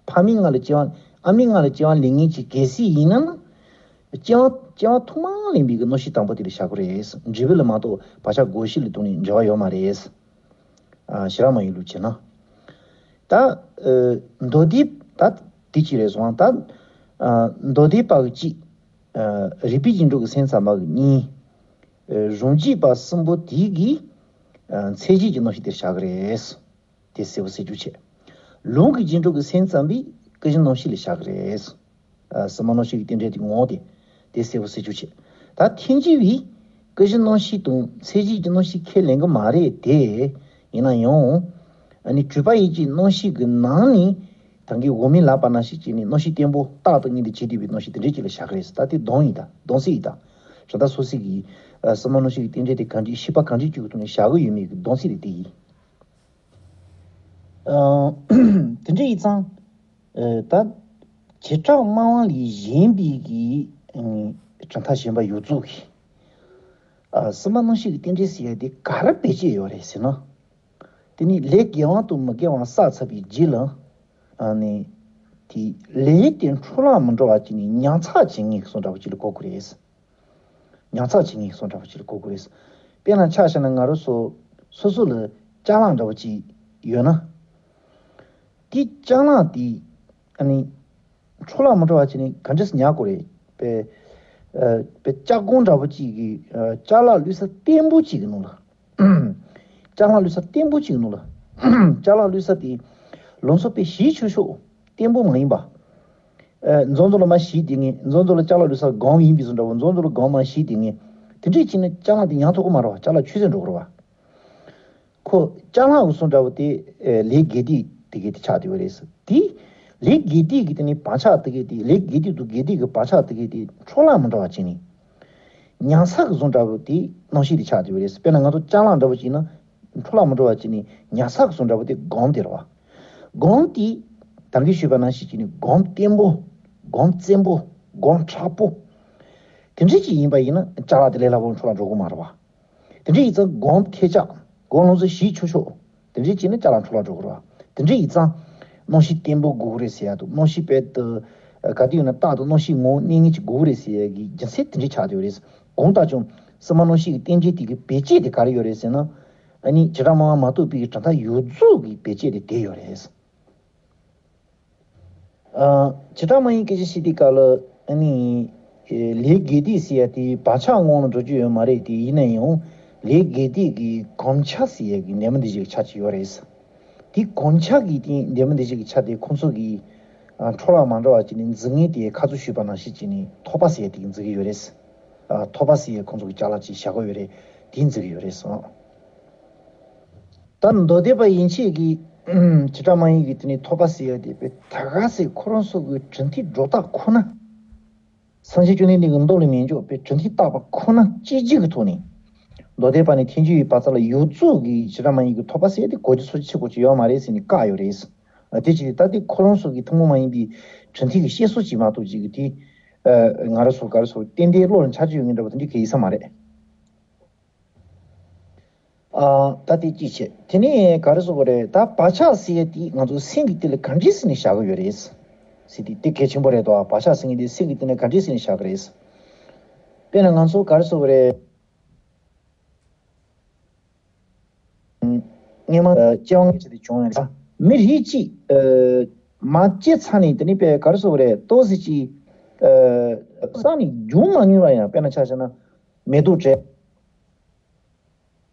ཕ་མའི་མངལ་ལ་སྐྱེ་བ་ཨ་མའི་མངལ་ལ་སྐྱེ་བ་ལེན་མཁན་ཅིག་གལ་སྲིད་ཡིན་ན་ན། སྤྱི་དབང་སྤྱི་དབང་ཐོག་མར་ལེན་པའི་གི་རྣམ་ཤེས་དང་པོ་དེ་ལ་བཞག་གི་རེད། འབྲས་བུ་ལ་མ་གཏོགས་བག་ཆགས་བགོ་གཞི་ལ་གཏོང་ནས་འབྲེལ་བ་ཡོད་མ་རེད། ཨ་བྱེ་བྲག་སྨྲ་བའི་ལུགས་བྱས་ན། ད་ཨ་མདོ་སྡེ་ད་དེ་ཅི་རེད་སོང་ད། ཨ་མདོ་སྡེ་པ་གི་གཅིག་ཨ་རིགས་པས་རྗེས་འགྲོ་གི་སེམས་ཙམ་པ་གི་གཉིས། ཨ་རང་རྒྱུད་པ་གསུམ་པོ་དེ་གིས་ཨ་མཚན་གཞི་གི་རྣམ་ཤེས་དེར་བཞག་གི་རེད། དེ་གསལ་པོ་གསལ་རྒྱུ་བྱས། ལུང་གིས་རྗེས་འགྲོ་གི་སེམས་ཙམ་པས་ཀུན་གཞི་རྣམ་ཤེས་ལ་བཞག་གི་རེད། ཨ་སྲིད་མ་རྣམ་ཤེས་ཀྱི་རྟེན་འབྲེལ་དེ་ངོ་བོ་དེ། དེ་གསལ་པོ་གསལ་རྒྱུ་བྱས། ད་ཐལ་འགྱུར་བས་ཀུན་གཞི་རྣམ་ཤེས་དང་མཚན་གཞི་གི་རྣམ་ཤེས་ཁས་ལེན་གི་མ་རེད་དེ། ཡིན་ན་ཡང་། ཨ་ནི་སྤྲོས་པ་ཡིད་ཀྱི་རྣམ་ཤེས་ཀྱི་ནང་ནས་ད་གིན་འོག་མིན་ལབ་པ་ནང་བཞིན་བྱས་ནས་རྣམ་ཤེས་བརྟན་པོ་རྟག་ཏུ་གཉིད་དུ་བྱེད་བསྡད་པའི་རྣམ་ཤེས་དེ་འདྲས་ཅིག་ལ་བཞག་གི་རེད། ད་དེ་གདོང་ཡིན་ད་གདོང་གསལ་ཡིན་ད། རང་ད་སོ་སོ་གི་ཨ་སྲིད་མ་རྣམ་ཤེས་ཀྱི་རྟེན་འབྲེལ་དེ་ག་འདྲས་ཤེས་པ་ག་འདྲས་ཅིག་གི་ཐོག་ནས་བཞག་གི་ཡོད་མེད་ཀྱི་གདོང་གསལ་རེད་དེ་ཡིན། ཨ་དེ་འདྲ་ཡིན་ཙང་། ཨ་ད་བྱེ་བྲག་སྨྲ་བ་ལས་གཞན་པའི་གི་ཨ་གྲུབ་མཐའ་གཞན་པ་ཡོངས་རྫོགས་ཀྱི་ཨ་སྲིད་མ་རྣམ་ཤེས་ཀྱི་རྟེན་འབྲེལ་ཟེར་ཡ་དེ་ག་རེ་བེད་སྤྱད་ཡོད་རེད་ཟེར་ན། དེ་ནི་ལས་དགེ་བ་དང་མི་དགེ་བ་བསགས་ཚར་བའི་རྗེས་ལ། ཨ་ནི་དེ་ལས་དེ་འཕྲོ་བརླག་མི་འགྲོ་བ་ཅིག་ནི་ཉར་ཚགས་བྱེད་མཁན་གྱི་བཟོ་འདྲ་བོ་ཅིག་ལ་གོ་དགོས་རེད། ཉར་ཚགས་བྱེད་མཁན་གྱི་བཟོ་འདྲ་བོ་ཅིག་ལ་གོ་དགོས་རེད། དཔེར་ན་ཆ་བཞག་ན་ང་རང་ཚོ་སོ་སོ་ལ་ཅ་ལག་འདྲ་བོ་ཅིག་ཡོད་ན། དེ་ཅ་ལག་དེ་ཨ་ནི་འཕྲོ་བརླག་མི་འགྲོ་བ་བྱས་ནས་ག་འདྲས་སེ་ཉར་དགོས་རེད། པའི་ཨ་པའི་ལྕགས་སྒང་འདྲ་བོ་ཅིག་གི་ཨ་ཅ་ལག་བླུགས་ས་བརྟན་པོ་ཅིག་གི་ནང་ལ། ཅ་ལག་བླུགས་ས་བརྟན་པོ་ཅིག་གི་ནང་ལ། ཅ་ལག་བླུགས་ས་དེ་ལང་ཚོ་པའི་ཞིག་ཆོག་ཆོག་བརྟན་པོ་མ་ཡིན་པ། ཨ་མཛོ་མཛོ་ལ་མར་ཞིག་དེ་ངས་མཛོ་མཛོ་ལ་ཅ་ལག་བླུགས་ས་སྒང་ཡིན་པའི་བཟོ་འདྲ་བོ་མཛོ་མཛོ་ལ་སྒང་མར་ཞིག་དེ་ངས་དེ་འདྲས་བྱས་ན་ཅ་ལག་དེ་ཉར་ཐུབ་ཀྱི་མ་རེད་བ། ཅ་ལག་ཆུད་ཟོས་འགྲོ་གི་རེད་བ། ཁོ་ཅ་ལག་གི་བཟོ་འདྲ་བོ་དེ་ལས་དགེ་སྡིག་དེ་གས་དེ་ཆགས་བསྡད་པ་རེད། དེ་ལས་དགེ་སྡིག་གི་དེ་ནི་བག་ཆགས་དེ་གས་དེ་ལས་དགེ་སྡིག་དང་དགེ་སྡིག་གི་བག་ཆགས་དེ་གས་དེ་འཕྲོ་བརླག་མི་འགྲོ་བ་བྱས་ནས། ཉར་ཚགས་ཀྱི་བཟོ་འདྲ་བོ་དེ་རྣམ་ཤེས་དེ་ཆགས་བསྡད་པ་རེད། དཔེར་ན་ང་ཚོ་ཅ་ལག་འདྲ་བོ་ཅིག་ཡིན་ན་འཕྲོ་བརླག་མི་འགྲོ་བ་བྱས་ནས་ཉར་ཚགས་ཀྱི་བཟོ་འདྲ་བོ་དེ་སྒང་དེ་རེད་བ། སྒང་དེ་ད་གིན་ཞུས་པ་ནང་བཞིན་བྱས་ནས་སྒང་བརྟན་པོ། སྒང་བཙན་པོ། སྒང་མཁྲེགས་པོ། དེ་འདྲས་ཅིག་ཡིན་པ་ཡིན་ན་ཅ་ལག་དེ་ལས་སླ་པོ་འཕྲོ་བརླག་འགྲོ་གི་མ་རེད་བ། དེ་འདྲ་ཡིན་ཙང་སྒོམ་ཐལ་ཆགས། སྒོམ་ལོངས་སུ་ཞིག་ཆོག་ཆོག་དེ་འདྲ་བྱས་ན་ཅ་ལག་འཕྲོ་བརླག་འགྲོ་གི་རེད་བ། དེ་འདྲ་ཡིན་ཙང་། རྣམ་ཤེས་བརྟན་པོ་དགོས་ཀྱི་རེད་ཟེར་ཡ་དང་རྣམ་ཤེས་དཔེ་དེ། ག་དུས་ཡིན་ན་རྟག་ཏུ་རྣམ་ཤེས་ངོ་བོ་གནས་ངེས་ཅིག་དགོས་ཀྱི་རེད་ཟེར་ཡ་གི་རྒྱུ་མཚན་དེ་འདྲ་ཆགས་བསྡད་ཡོད་རེད། གང་ལྟར་ཀྱང་། སྲིད་མ་རྣམ་ཤེས་ཀྱི་རྟེན་འབྲེལ་དེ་གི་བེད་སྤྱད་དེ་ག་རེ་ཡོད་རེད་ཟེར་ན། ཨ་ནི་བྱེ་བྲག་སྨྲ་བ་མ་གཏོགས་པའི་གྲུབ་མཐའ་ཡོངས་རྫོགས་ཀྱི་བེད་སྤྱད་དེ་དེ་ཡོད་རེད། ཨ་བྱེ་བྲག་སྨྲ་བའི་སྐད་ཆ་བཤད་དུས་སྐབས་ལ་ཨ་ནི། ཨེ་ལས་དགེ་སྡིག་ཟེར་ཡ་དེ་བག་ཆགས་ངང་ལ་འགྲོ་རྒྱུ་ཡོད་མ་རེད་དེ། ཡིན་ན་ཡང་ལས་དགེ་སྡིག་གི་གོམས་ཆ་ཟེར་ཡ་གི་འདྲ་མིན་འདྲ་བོ་ཅིག་ཆགས་ཀྱི་ཡོད་རེད། དེ་གོམས་ཆ་གི་དེ་འདྲ་མིན་འདྲ་བོ་ཅིག་ཆ་དེ་ཁོང་ཚོ་གི་ཨ་འཕྲོ་བརླག་མ་འགྲོ་བ་བྱས་ནས་འཛིན་མཁན་དེ་ཁ་ཚུར་ཞུས་པ་ནང་བཞིན་བྱས་ནས་ཐོགས་པ་ཟེར་ཡ་དེ་གི་འཛིན་གི་ཡོད་རེད། ཨ་ཐོགས་པ་ཟེར་ཡ་ཁོང་ཚོ་གི་ཅ་ལག་ཅིག་བཞག་གི་ཡོད་རེད། དེ་འཛིན་གི་ཡོད་རེད་སོང་། ད་མདོ་སྡེ་པ་ཡན་ཆད་ཀྱིས་བྱེ་བྲག་སྨྲ་བའི་གི་དེ་ནི་ཐོགས་པ་ཟེར་ཡ་དེ་དཔེ་ད་ག་ཟེ་ཁོ་རང་ཚོ་གི་གྲུབ་མཐའི་སྒྲོ་བཏགས་ཁོ་ན། སངས་རྒྱས་བཅོམ་ལྡན་འདས་ཀྱི་མདོ་ལ་མི་འཇོག་པའི་གྲུབ་མཐའི་བརྟག་པ་ཁོ་ན་གཅིག་གཅིག་གི་ཐོག་ནས། མདོ་སྡེ་པ་ནས་ཐལ་འགྱུར་ཡི་བར་མཚམས་ལ་ཡོངས་རྫོགས་ཀྱི་བྱེ་བྲག་སྨྲ་ནི་གི་ཐོབ་པ་ཟེར་དེ་གོ་རྒྱུ་ཚོར་རྒྱུ་ཆེ་གོ་ཅིག་ཡོད་མ་རེད་ཟེར་ནས་བཀག་ཡོད་རེད། ཨ་དེ་ཅི་ད་དེ་ཁོ་རང་ཚོ་གི་ཐུན་མོང་མ་ཡིན་པའི་གྲུབ་མཐའ་གི་བཤད་སྲོལ་ཅིག་མ་གཏོགས་ཅིག་གི་དེ་ཨ་ང་རང་ཚོ་ག་རེ་ཟེར་ཏན་ཏན་བློ་ལ་འཆར་གྱི་ཡོད་ངེས་འདྲ་བོ་དེ་འདྲ་གང་ཡང་ཡིན་ས་མ་རེད། ཨ་ད་དེ་གཅིག་བྱས། དེ་ནས་ག་རེ་ཟེར་དགོས་རེད། ད་བག་ཆགས་ཟེར་ཡས་དེ་ང་ཚོ་སེམས་ཀྱི་སྟེང་ལ་ག་འདྲས་ཟེར་ནས་བཞག་གི་ཡོད་རེད། ཟེར་དེ་དེ་གལ་ཆེན་པོ་རེད་དོ། བག་ཆགས་ཟེར་མཁན་དེ་སེམས་ཀྱི་སྟེང་ལ་ག་འདྲས་ཟེར་ནས་བཞག་གི་རེད། དཔེར་ན་ང་ཚོ་ག་རེ་ཟེར་དགོས་རེད། སྔོན་མ་ཨ་སྐྱེ་བ་སྔ་ཕྱི་དེ་བྱུང་ཡོད་རེད། མི་རིགས་གཅིག་ཨ་མ་སྐྱེས་ཚར་ནས་དེ་ནས་དཔེ་ག་རེ་ཟེར་དགོས་རེད། ཏོག་ཙམ་ཅིག་ཨ་བསགས་ནས་འབྱུང་མ་མྱོང་བ་ཡང་། དཔེར་ན་ཆ་བཞག་ན་མེ་ཏོག་བྲལ།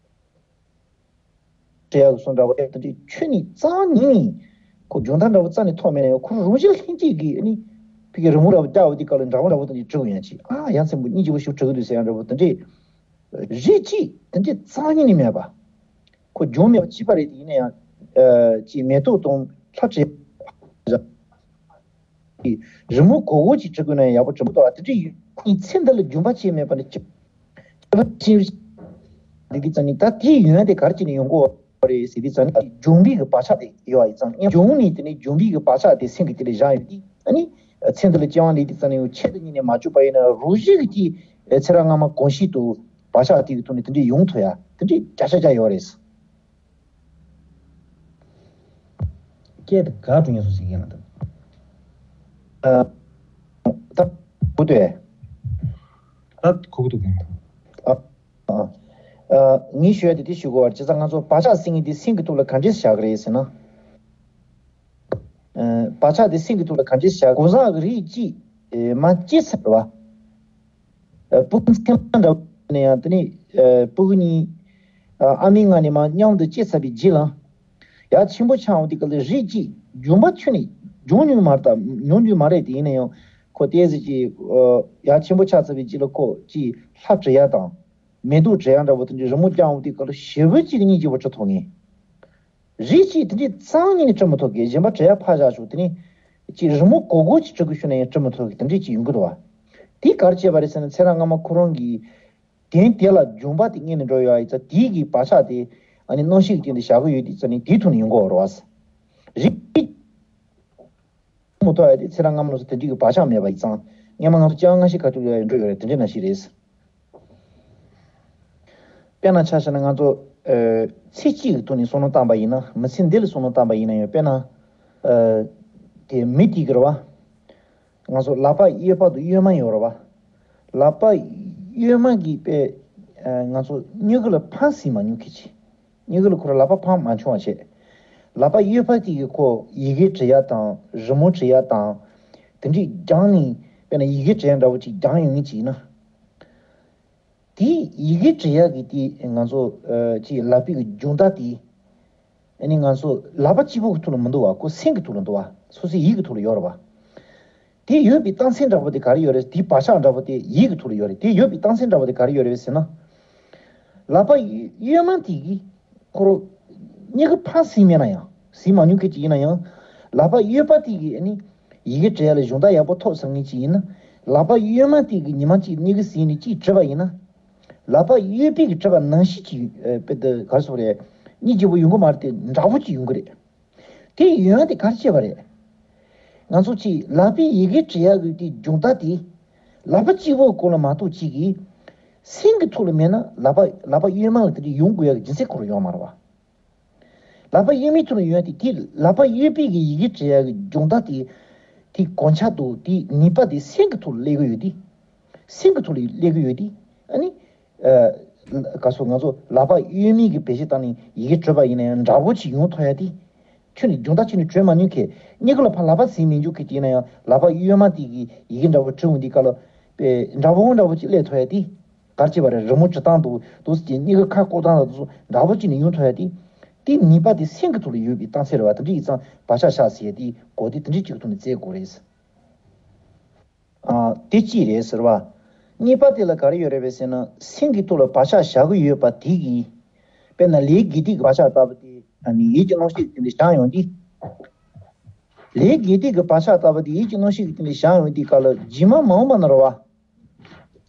བྲལ་ཡག་གི་སོ་འདྲ་བོ་དེ་འདྲའི་ཁྱོན་ནས་རྩ་ཉིད་ནས་ཁོ་འབྱུང་ཐབས་འདྲ་བོ་རྩ་ནས་ཐོགས་མེད་ན་ཡང་། ཁོ་རང་བཞིན་ལྷན་སྐྱེས་ཀྱིས་ཨ་ནི་ཕ་གི་རི་མོ་འདྲ་བོ་བརྒྱབ་པ་དེ་ག་ལ་འདྲ་བོ་འདྲ་བོ་དེ་འདྲའི་བྲིས་ཡོང་ཡག་ཅིག་ཨ་ཡ་མཚན་པོ་སྙིང་རྗེ་པོ་ཞིག་བྲིས་ཀྱི་འདུག་ཟེར་ཡག་འདྲ་བོ་དེ་འདྲའི་རིགས་གཅིག་དེ་འདྲའི་རྩ་ཉིད་ནས་མེད་པ། ཁོ་འབྱུང་མེད་པ་གཅིག་པ་རེད་དེ། ཡིན་ན་ཡང་ཨ་ཅིག་མེ་ཏོག་དང་ལྷ་བྲིས། རི་མོ་གོར་གོར་ཅིག་བྲིས་དགོས་ན་ཡག་པོ་བྲིས་མི་འདུག་ཨ། དེ་འདྲ་ཡིན་ཚེ་འདི་ལ་འབྱུང་བ་ཅིག་མེད་པ་ནི་ཅི། ཅི་བ་ཅི། འདི་གི་ཙ་ནི་ད་དེའི་ཡོན་དེ་ག་རེ་བྱས་ནས་ཡོང་གི་ཡོད་རེད་ཟེར་དུས་ཙ་ནི་འབྱུང་བའི་གི་བག་ཆགས་དེ་ཡོད་ཨ། ཡིན་ཙང་འབྱུང་ནས་དེ་ནི་འབྱུང་བའི་གི་བག་ཆགས་དེ་སེམས་ཀྱི་དེ་ལ་བཞག་ཡོད་དུས་ཨ་ནི་ཚེ་འདི་ལ་སྐྱེ་བ་ལེན་དུས་ཙ་ནི་ཆེད་དུ་གཉེར་ནས་མ་བཅུག་པ་ཡིན་ན་རང་བཞིན་གྱི་དེ་ཚེ་རབས་སྔ་མ་གོམས་གཤིས་དང་བག་ཆགས་དེ་གི་ཐོག་ནས་དེ་འདྲའི་ཡོང་ཐུབ་ཡ་དེ་འདྲའི་བརྒྱ་ཆ་བརྒྱ་ཡོད་རེད། སྐད་དེ་ག་འགྲོ་ངེས་སོང་ཟེར་གྱི་ཡིན་ལ་འདུག་ཨ། ད་གོ་ཐོས། ད་གོ་གི་འདུག་ཨ། ཨ། ཨ། ངས་ཞུ་ཡ་དེ་དེ་ཞུ་དགོས་པ་རེད། བྱས་ཙང་ང་ཚོ་བག་ཆགས་ཟེར་མཁན་དེ་སེམས་ཀྱི་ཐོག་ལ་ག་འདྲས་བཞག་གི་རེད་ཟེར་ན། ཨ། བག་ཆགས་དེ་སེམས་ཀྱི་ཐོག་ལ་ག་འདྲས་བཞག་གོ་ས་གི་རིགས་གཅིག་ཨེ་མ་སྐྱེས་ཚར་བ། ཨ། སྤུ་གུ་མཚན་མ་འདྲ་བོ་ནས་ཡང་དེ་ནས་ཨ་སྤུ་གུ་གཉིས་ཨ་ཨ་མའི་མངལ་ནས་མར་མཉམ་དུ་སྐྱེས་ཚར་བའི་རྗེས་ལ། ཡར་ཆེན་པོ་ཆགས་འོང་དུས་སྐབས་ལ་རིགས་གཅིག་འབྱུང་བ་ཁྱོན་ནས་འབྱུང་མྱོང་མ་རེད། ད་མྱོང་རྒྱུ་མ་རེད། དེ་ཡིན་ན་ཡང་ཁོ་ཏོག་ཙམ་ཅིག་ཨ་ཡར་ཆེན་པོ་ཆགས་ཚར་བའི་རྗེས་ལ་ཁོ་ཅིག་ལྷ་བྲིས་ཡ་དང་མེ་ཏོག་བྲིས་ཡ་འདྲ་བོ་དེ་འདྲའི་རི་མོ་བརྒྱབ་འོང་དུས་སྐབས་ལ་ཞེ་པོ་ཅིག་སྙིང་རྗེ་པོ་བྲིས་ཐུབ་ངེས། རིགས་གཅིག་དེ་འདྲའི་རྩ་ཉིད་ནས་བྲི་མི་ཐུབ་གི། གཞན་པ་བྲི་ཡ་ཕར་བཞག་ཆོག་དེ་ནས་ཅིག་རི་མོ་གོར་གོར་ཅིག་བྲི་དགོས་ཞུས་ན་ཡང་བྲི་མི་ཐུབ་གི། དེ་འདྲའི་ཅིག་ཡོང་གི་འདུག་བ། དེ་ག་རེ་བྱས་པ་རེད་ཟེར་ན་ཚེ་རབས་སྔ་མ་ཁོ་རང་གི་གདན་དེ་ལ་འབྱུང་བ་དེ་རྙེད་ནས་འགྲོ་ཡོད་ཨ། ཡིན་ཙང་དེའི་གི་བག་ཆགས་དེ་ཨ་ནི་རྣམ་ཤེས་ཀྱི་སྟེང་དུ་བཞག་གི་ཡོད་དེ་ཙ་ནི་དེའི་ཐོག་ནས་ཡོང་གི་ཡོད་རེད་བ། རིགས་མོ་ཐོག་ཡ་དེ་ཚེ་རབས་སྔ་མ་ལོ་སོ་དེ་འདྲའི་གི་བག་ཆགས་མེད་པ་ཡིན་ཙང་སྔོན་མ་ང་ཚོ་སྐྱེ་བ་སྔ་ཕྱི་ག་དུས་ལ་འགྲོ་ཡོད་རེད། དེ་འདྲའི་ནང་བཞིན་རེད། དཔེར་ན་ཆ་བཞག་ན་ང་ཚོ་ཨ་ཚེ་གཅིག་གི་ཐོག་ནས་བསམ་བློ་བཏང་པ་ཡིན་ན། མི་ཚེ་འདི་ལ་བསམ་བློ་བཏང་པ་ཡིན་ན་ཡང་། དཔེར་ན་ཨ་དེ་མི་དེ་གི་རེད་བ། ང་ཚོ་ལག་པ་གཡས་པ་དང་གཡོན་མ་ཡོད་རེད་བ། ལག་པ་གཡོན་མ་གི་དཔེ་ཨ་ང་ཚོ་སྨྱུ་གུ་ལ་ཕར་ཟིན་མ་མྱོང་མཁན་ཅིག་སྨྱུ་གུ་ལ་ཁོ་རང་ལག་པ་ཕར་མ་མཆོང་བ་བྱས། ལག་པ་གཡས་པ་དེ་གི་ཁོ་ཡི་གེ་འབྲི་ཡ་དང་རི་མོ་འབྲི་ཡ་དང་དེ་འདྲའི་སྦྱངས་ནས། དཔེར་ན་ཡི་གེ་འབྲི་ཡ་འདྲ་བོ་ཅིག་སྦྱངས་ཡོང་མཁན་ཅིག་ཡིན་ན། དེ་ཡི་གེ་འབྲི་ཡག་གི་དེ་ང་ཚོ་ཨ་ཅིག་ལག་པའི་གི་སྦྱོང་བརྡར་དེ། ཨ་ནི་ང་ཚོ་ལག་པ་གཅིག་པོ་གི་ཐོག་ལ་མི་འདུག་བ། ཁོ་སེམས་ཀྱི་ཐོག་ལ་འདུག་བ། སོ་སོའི་ཡིད་ཀྱི་ཐོག་ལ་ཡོད་རེད་བ། དེ་ཡོད་པའི་རྟགས་མཚན་འདྲ་པོ་དེ་ག་རེ་ཡོད་རེད། དེའི་བག་ཆགས་འདྲ་པོ་དེ་ཡིད་ཀྱི་ཐོག་ལ་ཡོད་རེད། དེ་ཡོད་པའི་རྟགས་མཚན་འདྲ་པོ་དེ་ག་རེ་ཡོད་རེད་ཟེར་ན། ལག་པ་གཡོན་མ་དེ་གིས་ཁོ་རང་སྨྱུ་གུ་ཕར་ཟིན་མེད་ན་ཡང་། ཟིན་མ་མྱོང་མཁན་ཅིག་ཡིན་ན་ཡང་། ལག་པ་གཡས་པ་དེ་གིས་ཨ་ནི་ཡི་གེ་འབྲི་ཡ་ལ་སྦྱོང་བརྡར་ཡག་པོ་ཐོབ་ཚར་མཁན་ཅིག་ཡིན་ན། ལག་པ་གཡོན་མ་དེ་གིས་ཉི་མ་གཅིག་སྨྱུ་གུ་ཟིན་ནས་གཅིག་བྲིས་པ་ཡིན་ན། ལག་པ་གཡས་པའི་གིས་བྲིས་པ་ནང་བཞིན་གྱི་ཨ་དཔེ་དེ་ག་རེ་ཟེར་དགོས་རེད། སྙིང་རྗེ་པོ་ཡོང་གི་མ་རེད་དེ། འདྲ་པོ་ཅིག་ཡོང་གི་རེད། དེ་ཡོན་དེ་ག་རེ་བྱས་པ་རེད། ང་ཚོ་ཅིག་ལག་པའི་ཡི་གེ་འབྲི་ཡག་གི་དེ་སྦྱོང་བརྡར་དེ། ལག་པ་གཅིག་པོའི་སྐོར་ལ་མ་གཏོགས་ཅིག་གིས། སེམས་ཀྱི་ཐོག་ལ་མེད་ན་ལག་པ་ལག་པ་གཡོན་མ་ལ་དེ་འདྲ་ཡོང་དགོས་ཡག་གི་རྒྱུ་མཚན་ཁོ་རང་ཡོད་མ་རེད་བ། ལག་པ་གཡོན་མའི་ཐོག་ལ་ཡོན་དེ་དེ་ལག་པ་གཡས་པའི་གི་ཡི་གེ་འབྲི་ཡག་གི་སྦྱོང་བརྡར་དེ། དེ་གོ་ཆ་དང་དེ་ནུས་པ་དེ་སེམས་ཀྱི་ཐོག་ལ་སླེབས་ཀྱི་ཡོད་དེ། སེམས་ཀྱི་ཐོག་ལ་སླེབས་ཀྱི་ཡོད་དེ། ཨ་ནི། ཨ། ག་སོ་ང་ཚོ་ལག་པ་གཡོན་མའི་གི་བེད་སྤྱོད་བཏང་ནས་ཡི་གེ་འབྲི་བ་ཡིན་ན་ཡང་འདྲ་པོ་ཅིག་ཡོང་ཐུབ་ཡ་དེ། ཁྱོད་ནི་སྦྱོང་བརྡར་བྱས་ནས་བྲིས་མ་མྱོང་མཁན། སྨྱུ་གུ་ལ་ཕར་ལག་པ་ཟིན་མི་འཇུག་མཁན་ཅིག་ཡིན་ན་ཡང་། ལག་པ་གཡོན་མ་དེ་གིས་ཡི་གེ་འདྲ་པོ་འབྲི་འོང་དུས་སྐབས་ལ། དཔེ་འདྲ་པོ་འདྲ་པོ་ཅིག་སླེབས་ཐུབ་ཡ་དེ། ག་རེ་བྱས་པ་རེད། རི་མོ་འབྲི་སྟངས་དང་དུ་ཅིག་སྨྱུ་གུ་ཁ་བཀོག་སྟངས་དང་དུ་འདྲ་པོ་ཅིག་ནས་ཡོང་ཐུབ་ཡ་དེ། དེ་ནུས་པ་དེ་སེམས་ཀྱི་ཐོག་ལ་ཡོད་པའི་རྟགས་མཚན་རེད་བ། དེ་འདྲ་ཡིན་ཙང་བག་ཆགས་བཞག་ཟེར་ཡ་དེ་གོ་དེ་དེ་འདྲ་ཅིག་གི་ཐོག་ནས་བཙལ་དགོས་རེད། ཨ། དེ་གཅིག་རེད་ཟེར་བ། གཉིས་པ་དེ་ལ་ག་རེ་ཡོད་རེད་པས་ཟེར་ན། སེམས་ཀྱི་ཐོག་ལ་བག་ཆགས་བཞག་གི་ཡོད་པ་དེ་གིས། དཔེར་ན་ལས་དགེ་སྡིག་གི་བག་ཆགས་ལྟ་བུ་དེ། ཨ་ནི་ཡིད་ཀྱི་རྣམ་ཤེས་དེ་འདྲ་བཞག་ཡོང་དུས། ལས་དགེ་སྡིག་གི་བག་ཆགས་ལྟ་བུ་དེ་ཡིད་ཀྱི་རྣམ་ཤེས་ཀྱི་སྟེང་ནས་བཞག་ཡོང་དུས་སྐབས་ལ། རྗེས་མ་མ་འོངས་པ་ན་རེད་བ།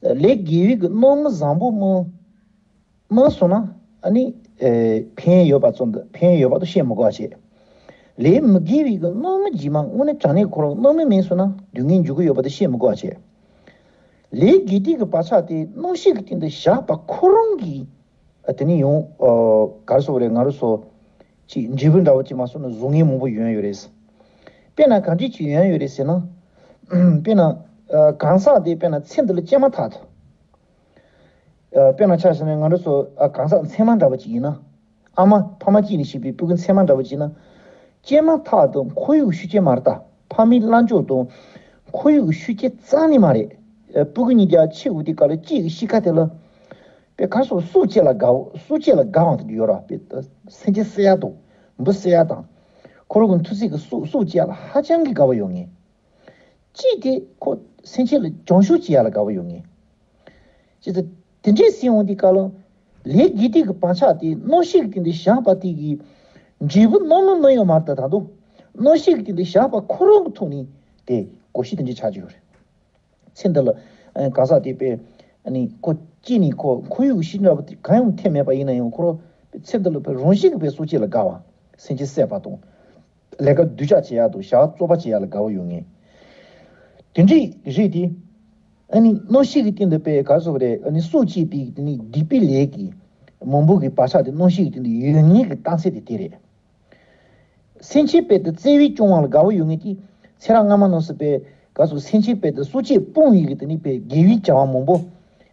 ལས་དགེ་བའི་གི་རྣམ་སྨིན་བཟང་པོ་སྨིན། མ་སོང་ན་ཨ་ནི་ཨེ་ཕན་ཡོད་པ་ཙམ་དུ་ཕན་ཡོད་པ་དུ་བཤད་མི་དགོས་པ་བྱས། ལས་མི་དགེ་བའི་གི་རྣམ་སྨིན་རྗེས་མ་དངོས་གནས་དྲང་གནས་ཁོ་རང་རྣམ་སྨིན་མིན་སོང་ན་སྡུག་བསྔལ་འཇུག་གི་ཡོད་པ་དུ་བཤད་མི་དགོས་པ་བྱས། ལས་དགེ་སྡིག་གི་བག་ཆགས་དེ་རྣམ་ཤེས་ཀྱི་སྟེང་དུ་བཞག་པ་ཁོ་རང་གིས་ཨ་དེ་ནི་ཡང་ཨ་ག་རེ་ཟེར་དགོས་རེད། ང་རང་ཚོ་ཅིག་འབྲས་བུ་འདྲ་བོ་ཅིག་མ་སོང་ན་བཟང་ངན་མང་པོ་ཡོང་ཡོད་རེད། དཔེར་ན་གང་འདྲ་ཅིག་ཡོང་ཡོད་རེད་ཟེར་ན། དཔེར་ན་ཨ་གང་ཟག་དེ་དཔེར་ན་ཚེ་འདི་ལ་སྐྱེས་མ་ཐག་ཏུ། ཨ་དཔེར་ན་ཆ་བཞག་ན་ང་རང་ཚོ་ཨ་གང་ཟག་མཚེ་མ་འདྲ་བོ་ཅིག་ཡིན་ན། ཨ་མ་ཕ་མ་གཅིག་ནས་གཅིག་པའི་སྤུ་གུ་མཚེ་མ་འདྲ་བོ་ཅིག་ཡིན་ན། སྐྱེས་མ་ཐག་ཏུ་ཁོར་ཡུག་ཤུགས་རྐྱེན་མ་རེད་ད། ཕ་མའི་ལྷ་མཆོག་དང་ཁོར་ཡུག་ཤུགས་རྐྱེན་རྩ་ནས་མ་རེད། ཨ་སྤུ་གུ་གཉིས་ཀྱི་ཆེ་བོ་དེ་ག་ལ་གཅིག་གི་གཤིས་ཀ་དེ་ལ། དཔེ་ག་སོ་སྲོག་བཅད་ལ་དགའ་བོ་སྲོག་བཅད་ལ་དགའ་བ་དེ་འདྲ་ཡོད་ར། དཔེ་སེམས་ཅན་བསད་ཡ་དང་འབུ་བསད་ཡ་དང་། ཁོ་རང་གི་མཐུ་རྩལ་གྱི་སྲོག་སྲོག་བཅད་ལ་ཧ་ཅང་གི་དགའ་བོ་ཡོད་ངེས། གཅིག་དེ་ཁོ་སེམས་ཅན་ལ་སྦྱང་ཤུགས་བྱེད་ཡ་ལ་དགའ་བོ་ཡོད་ངེས། ཅེས་དེ་འདྲའི་སྲིད་འོང་དེ་ག་ལ། ལས་དགེ་སྡིག་གི་བག་ཆགས་དེ་རྣམ་ཤེས་ཀྱི་སྟེང་དུ་བཞག་པ་དེ་གི་འབྲས་བུ་རྣམ་སྨིན་མི་ཡོང་མ་རེད་ད། ད་དུང་རྣམ་ཤེས་ཀྱི་སྟེང་དུ་བཞག་པ་ཁོ་རང་གི་ཐོག་ནས་དེ་གོ་ཤེས་དེ་འདྲའི་ཆགས་ཀྱི་ཡོད་རེད། ཚེ་འདི་ལ་ཨ་གང་ཟག་དེ་དཔེ་ཨ་ནི་ཁོ་སྐྱེས་ནས་ཁོ་ཁོར་ཡུག་གི་ཤུགས་འདྲ་བ་དེ་གང་ཡང་ཐེབས་མེད་པ་ཡིན་ན་ཡང་ཁོ་རང་ཚེ་འདི་ལ་དཔེ་རང་བཞིན་གྱི་དཔེ་སྲོག་བཅད་ལ་དགའ་བ། སེམས་ཅན་བསད་པ་དང་། ལས་ཀ་སྡུག་ཅག་བྱེད་ཡག་དང་བྱ་བ་རྩོག་པ་བྱེད་ཡག་ལ་དགའ་བོ་ཡོད་ངེས། དེ་འདྲའི་རིགས་དེ་ཨ་ནི་རྣམ་ཤེས་ཀྱི་སྟེང་དུ་དཔེ་ག་རེ་ཟེར་དགོས་རེད། ཨ་ནི་སྲོག་བཅད་པའི་དེ་ནི་སྡིག་པའི་ལས་ཀྱི་མང་པོ་གི་བག་ཆགས་དེ་རྣམ་ཤེས་ཀྱི་སྟེང་དུ་ཡོད་ངེས་ཀྱི་རྟགས་མཚན་དེ་དེ་རེད། སེམས་ཅན་དཔེ་དེ་བརྩེ་བས་སྐྱོང་བ་ལ་དགའ་བོ་ཡོད་ངེས་ཀྱི། ཚེ་རབས་སྔ་མ་ནང་སུ་དཔེ་ག་ཚོད་སེམས་ཅན་དཔེ་དེ་སྲོག་བཅད་སྤོང་བའི་གི་དེ་ནི་དཔེ་དགེ་བའི་བྱ་བ་མང་པོ།